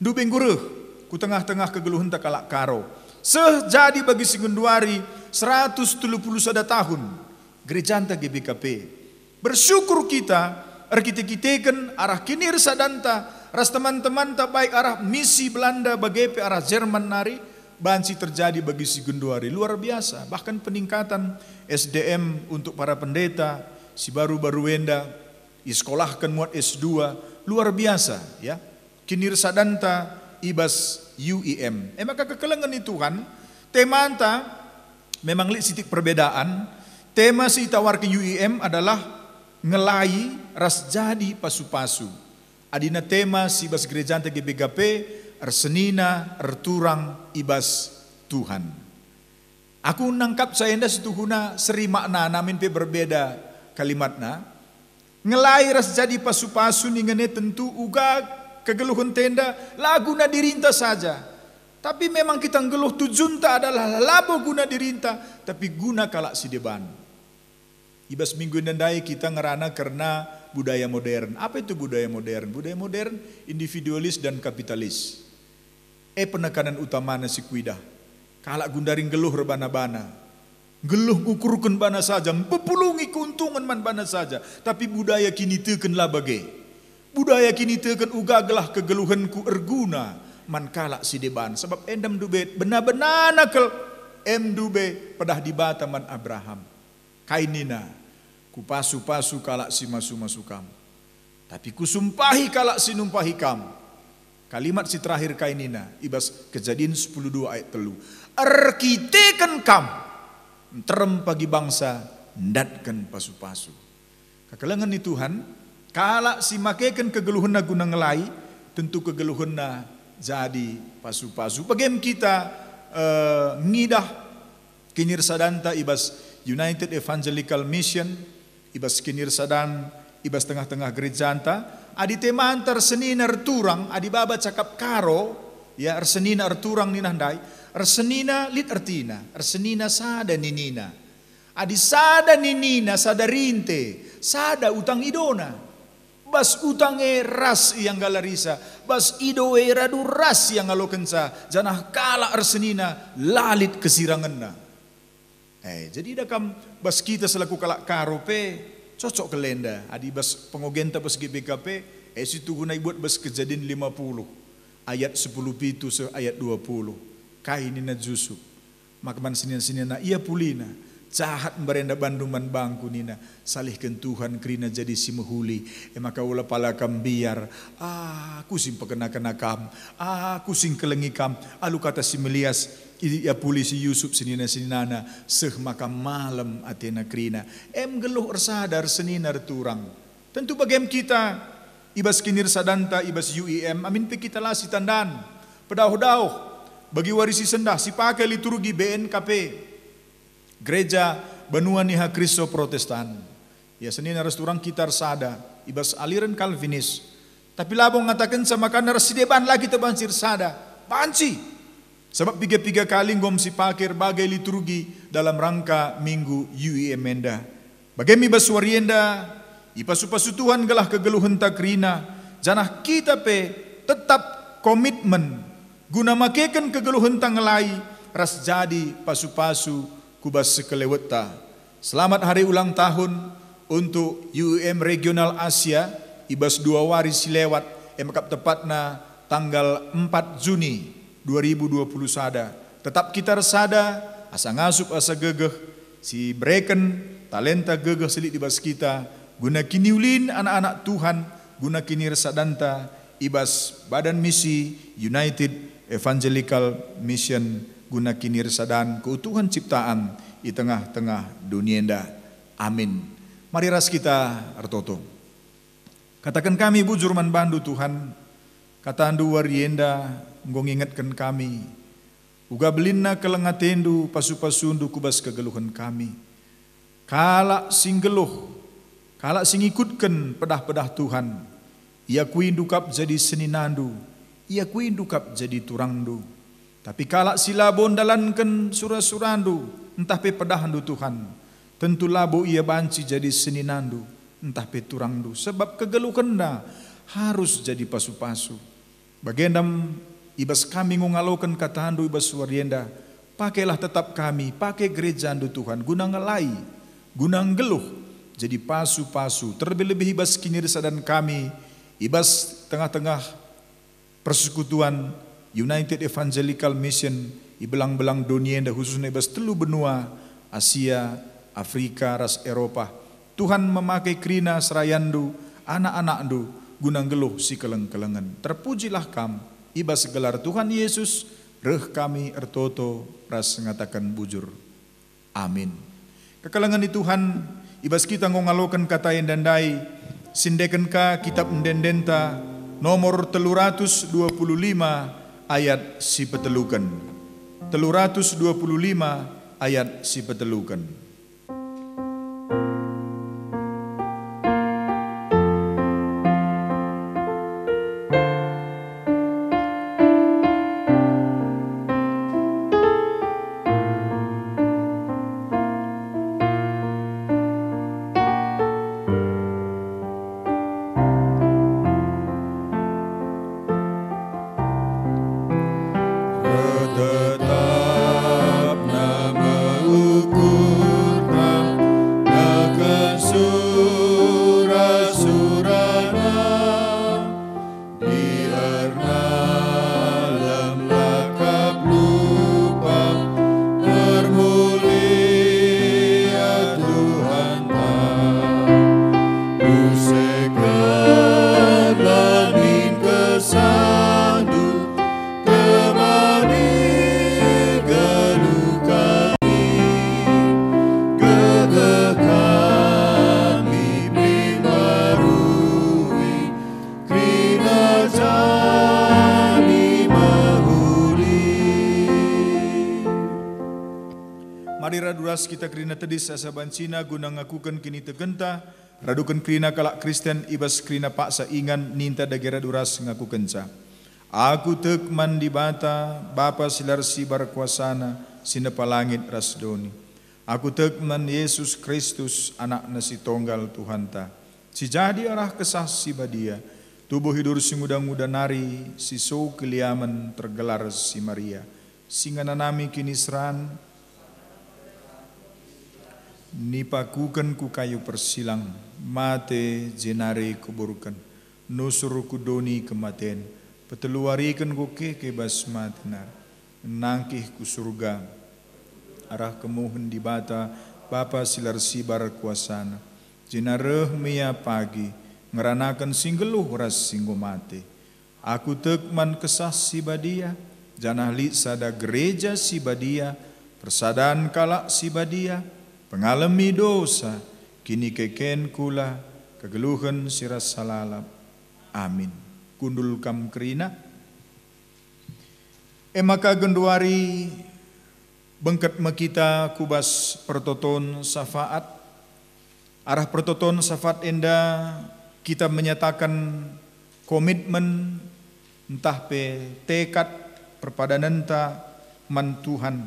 ndube enggo reh ku tengah-tengah kegeluhenta kalak Karo. Seh jadi bagi si genduari seratus telu puluh sada tahun gerejanta G B K P. Bersyukur kita erkite-kiteken arah kinirsadanta ras teman-temanta, baik arah misi Belanda bage pe arah Jerman nari, banci terjadi bagi si genduari. Luar biasa. Bahkan peningkatan S D M untuk para pendeta si baru-baru enda, isekolahken muat S dua, luar biasa, ya. Kinirsadanta i bas U I M. E maka kekelengen ni Tuhan, temanta memang lit sitik perbedaan. Tema si itawarken U I M adalah ngelai ras jadi pasu-pasu. Adina tema si bas gerejanta G B K P, ersenina erturang i bas Tuhan. Aku nangkap saya enda situhuna seri maknana min pe berbeda kalimatna. Ngelai ras jadi pasu-pasu ningen e tentu uga kegeluhenta enda la guna dirinta saja. Tapi memang kita nggeluh tujunta adalah labo guna dirinta, tapi guna kalak si deban. I bas minggu enda ndai kita ngerana kerna budaya modern. Apa itu budaya modern? Budaya modern individualis dan kapitalis. E penekanan utamana si kuidah. Kalak gundari nggeluh erbana-bana. Nggeluh ngukurken bana saja, mpepulungi keuntungen man bana saja. Tapi budaya kiniteken la bage. Budaya kiniteken uga gelah kegeluhenku erguna man kalak si deban. Sabap enda ndube bena-benana kal, em ndube pedah Dibata man Abraham. Kai nina, "Kupasu-pasu kalak si masu-masu kam, tapi kusumpahi kalak si numpahi kam." Kalimat si terakhir kai nina i bas Kejadin sepuluh dua ayat telu, "Erkiteken kam nterem pagi bangsa ndatken pasu-pasu." Kekelengen ni Tuhan, kalak si makeken kegeluhenna guna ngelai, tentu kegeluhenna jadi pasu-pasu. Bagem kita, eh, ngidah kinirsadanta i bas United Evangelical Mission, i bas kinirsadan, i bas tengah-tengah gerejanta, adi temanta ersenina erturang, adi baba cakap Karo, ya, ersenina erturang nina ndai, ersenina lit ertina, ersenina sada ninina. Adi sada ninina, sada rinte, sada utang idona. Bas utang e ras ia nggalarisa, bas ido e radu ras ia ngalokenca, janah kalak ersenina la lit kesirangenna. Eh, jadi ida kam bas kita selaku kalak Karo pe cocok kal enda, adi bas pengogenta bas G B K P, eh, si tuhuna ibuat bas Kejadin lima puluh ayat sepuluh pitu seh ayat dua puluh. Kai nina Jusup? Maka man senina-senina ia pulina, "Jahat mbarenda bandu man bangku," nina, "salihken Tuhan kerina jadi si mehuli." E maka ula pala kam mbiar, "Aku si mpekena-kena kam, aku si ngkelengi kam." Alu kata si melias, i-, ia puli si Jusup senina-seninana, seh maka malem atena kerina. Em nggeluh ersada ersenina erturang. Tentu bagem kita, i bas kinirsadanta, i bas U I M, amin pe kita la sitandan, pedauh-dauh, bagi wari si sendah, si pake liturgi B N K P, Gereja Banua Niha Kristo Protestan. Ya, senina ras turang kita ersada, i bas aliren Kalvinis. Tapi labo ngatakenca maka ras si deban la kita banci ersada. Banci! Sabap piga-piga kali enggo me sipake erbagai liturgi dalam rangka Minggu U I M enda. Bage me i bas wari enda, ipasu-pasu Tuhan gelah kegeluhenta kerina, janah kita pe tetap komitmen guna makeken kegeluhenta ngelai ras jadi pasu-pasu ku bas sekelewetta. Selamat hari ulang tahun untuk U I M Regional Asia i bas dua wari si lewat, e maka tepatna tanggal empat Juni dua ribu dua puluh sada. Tetap kita ersada, asa ngasup, asa gegeh, si bereken talenta gegeh si lit i bas kita, guna kiniulin anak-anak Tuhan, guna kinirsadanta i bas Badan Misi United Evangelical Mission, guna kinirsadan keutuhen ciptaan i tengah-tengah doni enda. Amin. Mari ras kita ertoto. Kataken kami bujur man bandu, Tuhan, kataNdu wari enda enggo ngingetken kami, uga belinna keleng ateNdu, pasu-pasuNdu ku bas kegeluhen kami. Kalak si nggeluh, kalak si ngikutken pedah-pedah Tuhan, iakuiNdu kap jadi seninandu, iakuiNdu kap jadi turangndu. Tapi kalak si labo ndalanken sura-suraNdu ntah pe pedahndu, Tuhan, tentu labo ia banci jadi seninandu ntah pe turangndu, sebab kegeluhenna harus jadi pasu-pasu. Bagenda me, i bas kami enggo ngaloken kataNdu i bas wari enda, pakailah tetap kami, pake gerejaNdu, Tuhan, guna ngelai, guna nggeluh, jadi pasu-pasu, terlebih-lebih i bas kinirsadan kami, i bas tengah-tengah persekutuan United Evangelical Mission i belang-belang doni enda, khususna i bas telu benua, Asia, Afrika, ras Eropa. Tuhan memake kerina serayanNdu, anak-anakNdu, guna nggeluh sikeleng-kelengen. Terpujilah Kam, i bas gelar Tuhan Yesus, reh kami ertoto ras ngataken bujur. Amin. Kekelengen ni Tuhan, i bas kita enggo ngaloken kata enda ndai, sindeken ka kitap ende-endenta nomor telu ratus dua puluh lima ayat si peteluken. Telu ratus dua puluh lima ayat si peteluken. Tetapna me ukurta neken sura-surana, biarna lam lakap lupa ermulia Tuhanta. Pusekenlah min kesandu, temani geluh kami, gegeh kami mbarui, kerina jadi mehuli. Mari radu ras kita kerina tedis asa bancina guna ngakuken kinitekenta, raduken kerina kalak Kristen i bas kerina paksa ingan ninta dage radu ras ngakukenca. Aku tek man Dibata, Bapa si la ersibar kuasana, si nepa langit ras doni. Aku tek man Yesus Kristus, AnakNa si Tonggal, Tuhanta. Si jadi arah Kesah Si Badia, tubuh idur si nguda-nguda nari, si so keliamen tergelar si Maria, si ngenanami kiniseran, nipakuken ku kayu persilang, mate jenari kuburken, nusur ku doni kematen, peteluariken ku keke bas mate nari, nangkih ku Surga, arah kemuhen Dibata, Bapa si la ersibar kuasana, jenari reh me Ia pagi, ngeranaken si nggeluh ras si enggo mate. Aku tek man Kesah Si Badia, janah lit sada Gereja Si Badia, persadan kalak si badia, pengalemi dosa, kinikeken kula, kegeluhen si rasa lalap. Amin. Kundul kam kerina. E maka genduari bengket me kita ku bas pertoton syafaat. Arah pertoton syafaat enda kita menyataken komitmen ntah pe tekad perpadanenta man Tuhan.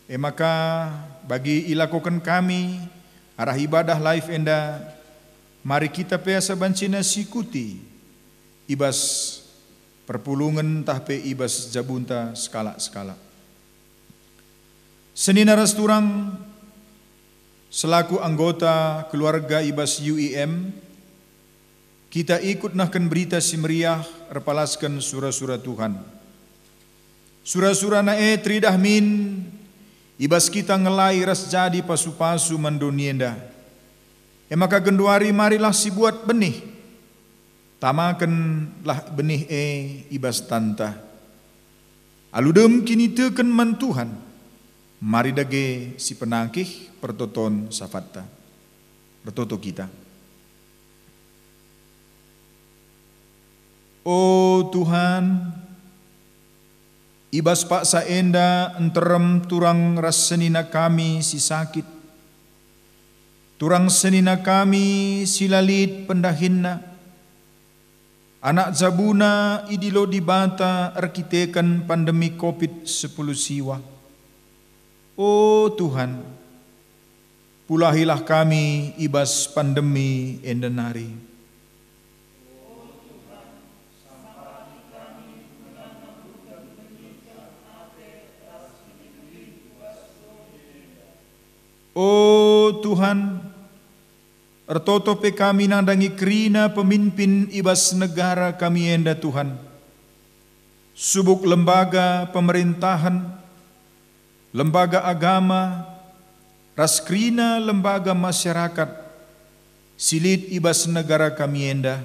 E maka, bagi ilakoken kami arah ibadah live enda, mari kita pe asa banci sikuti i bas perpulungen ntah pe i bas jabunta sekalak-sekalak. Senina ras turang, selaku anggota keluarga i bas U I M, kita ikut nehken Berita Si Meriah erpalasken sura-sura Tuhan. Sura-surana e teridah min i bas kita ngelai ras jadi pasu-pasu man doni enda. E maka genduari marilah sibuat benih. Tamakenlah benih e i bas tanta. Alu dem kiniteken man Tuhan, mari dage sipenangkih pertoton syafatta. Ertoto kita. O Tuhan, i bas paksa enda nterem turang ras senina kami si sakit, turang senina kami si la lit pendahinna, anak jabuna idilo Dibata erkiteken pandemi covid sepuluh siwa. O Tuhan, pulahilah kami i bas pandemi enda nari. O Tuhan, ertoto pe kami nandangi kerina pemimpin i bas negara kami enda, Tuhan, subuk lembaga pemerintahen, lembaga agama, ras kerina lembaga masyarakat si lit i bas negara kami enda.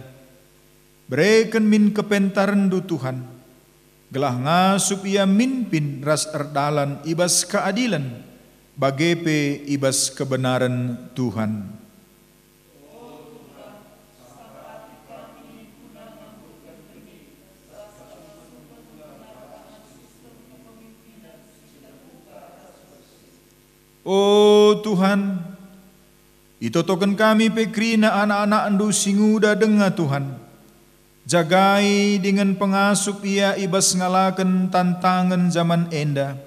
Bereken min kepentarenNdu, Tuhan, gelah ngasup ia mimpin ras erdalan i bas keadilen, bage pe i bas kebenaren, Tuhan. O Tuhan, itotoken kami pe kerina anak-anakNdu si nguda denga, Tuhan. Jagai dingen pengasup ia i bas ngalaken tantangen jaman enda.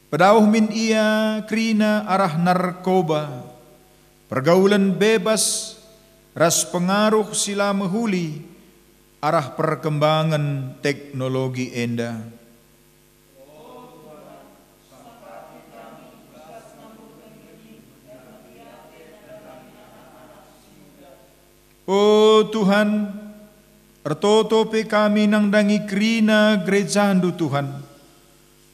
Pedauh min ia kerina arah narkoba, pergaulen bebas, ras pengaruh si la mehuli arah perkembangen teknologi enda. O Tuhan, ertoto pe kami nandangi kerina gerejaNdu, Tuhan,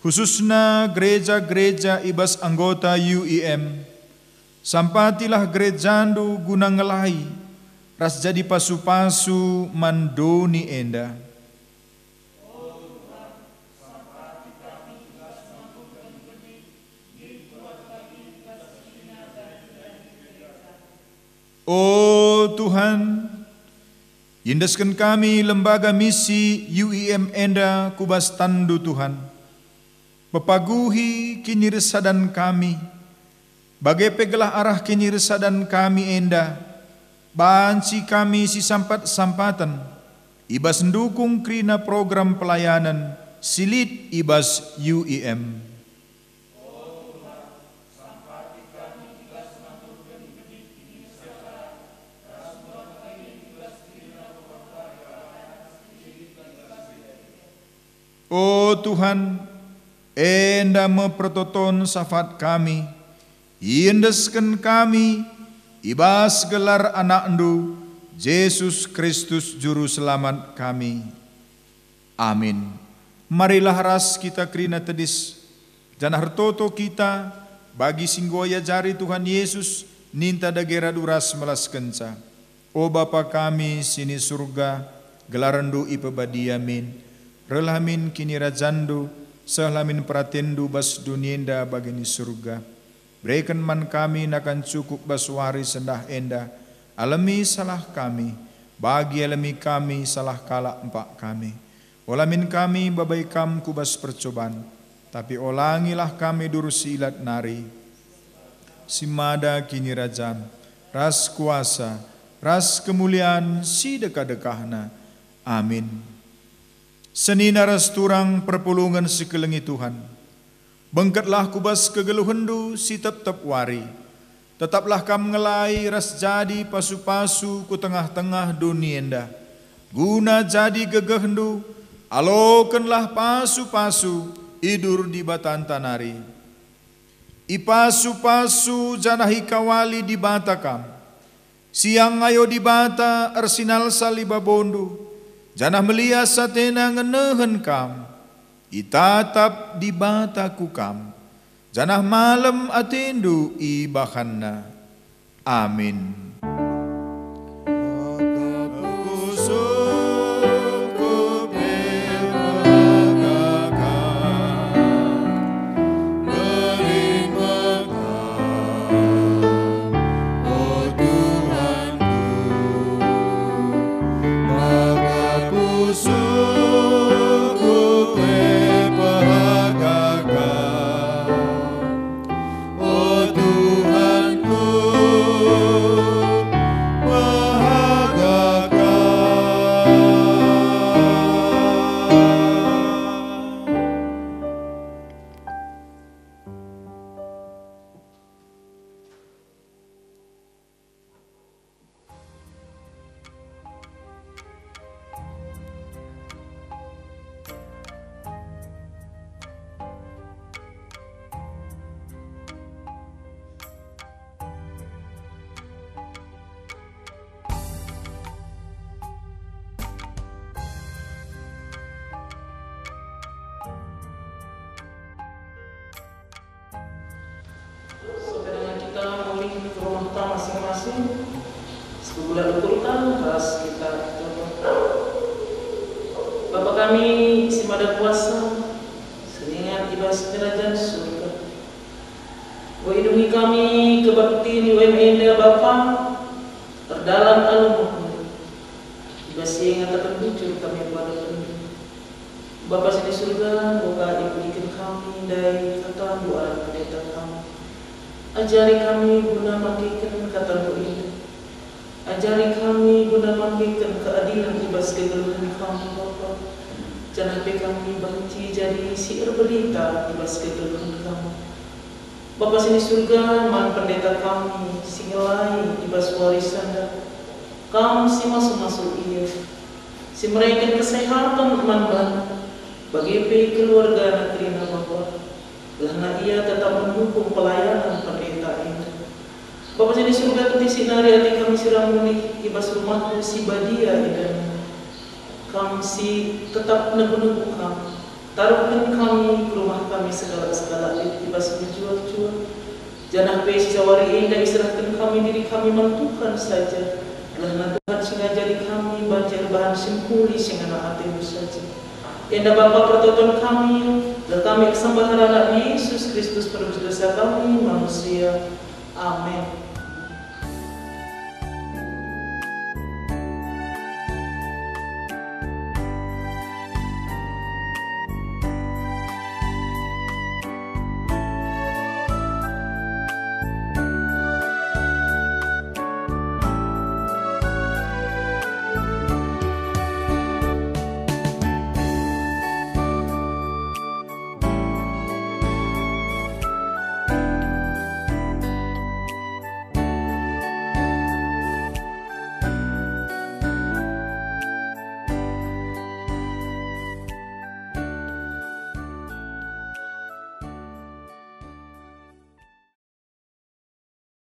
khususna gereja-gereja i bas anggota U I M. Sampatilah gerejaNdu guna ngelai ras jadi pasu-pasu man doni enda. O Tuhan, iendesken kami lembaga misi U I M enda ku bas tanNdu, Tuhan. Pepaguhi kinirsadan kami, bage pe gelah arah kinirsadan kami enda banci kami sisampat-sampaten i bas ndukung kerina program pelayanen si lit i bas U I M. O Tuhan, enda me pertoton syafaat kami, iendesken kami i bas gelar AnakNdu, Jesus Kristus Juru Selamat kami. Amin. Marilah ras kita kerina tedis, janah ertoto kita bagi si enggo iajari Tuhan Yesus ninta dage radu ras melaskenca. O Bapa kami si ni Surga, gelarNdu ipebadia min. Rehlah min kinirajanNdu, sehlah min peratenNdu bas doni enda bagi ni Surga. Bereken man kami nakan cukup bas wari sendah enda. Alemi salah kami, bagi alemi kami salah kalak empak kami. Ola min kami babai Kam ku bas percoban, tapi olangilah kami durus si ilat nari. Si mada kinirajan, ras kuasa, ras kemulian si dekah-dekahna. Amin. Senina ras turang perpulungen si kelengi Tuhan, bengketlah ku bas kegeluhenNdu si tep-tep wari. Tetaplah Kam ngelai ras jadi pasu-pasu ku tengah-tengah doni enda, guna jadi gegehndu. Alokenlah pasu-pasu idur Dibatanta nari. Ipasu-pasu janah ikawali Dibata Kam. Siang ayo Dibata ersinalsal i babondu, janah melias atena ngenehen Kam. Itatap Dibata ku Kam, janah malem atendu ibahanNa. Amin. O Tuhanku, mehaga Kam. Saudara kita mulih ke rumah ta masing-masing, sebulan ukurta ras kita berdoa. Bapa kami si mada kuasa, si ringan i bas kerajaan surga. Enggo idungi kami kebaktin i U M enda, Bapa, erdalan alu mehuli. I bas si ngataken bujur kami ku adokenNdu. Bapa si di Surga, enggo ka ibegiken kami ndai kataNdu arah pendeta kami. Ajari kami guna mangkeken kataNdu enda. Ajari kami guna mangkeken keadilen i bas kegeluhen kami, Bapa. Janah pe kami banci jadi si erberita i bas kegeluhen kami. Bapa si di Surga, man pendeta kami si ngelai i bas wari enda, Kam si masu-masu ia, si mereken kesehaten man bana, bage pe keluargana kerina, Bapa. Gelah ia tetap mendukung pelayanan pendeta enda. Bapa si di Surga, kentisik nari ate kami si ra mulih i bas rumahNdu si badia enda. Kam si tetap negu-negu kami. Taruhken kami, rumah kami sekalak-sekalak lit i bas mejuah-juah. Janah pe si sawari enda iserahken kami diri kami man Tuhan saja. Gelah Tuhan si ngajari kami banci erbahan si mehuli si ngena ateNdu saja. Enda Bapa pertoton kami, gelah kami kesembah Anak Yesus Kristus penebus dosa kami manusia. Amin.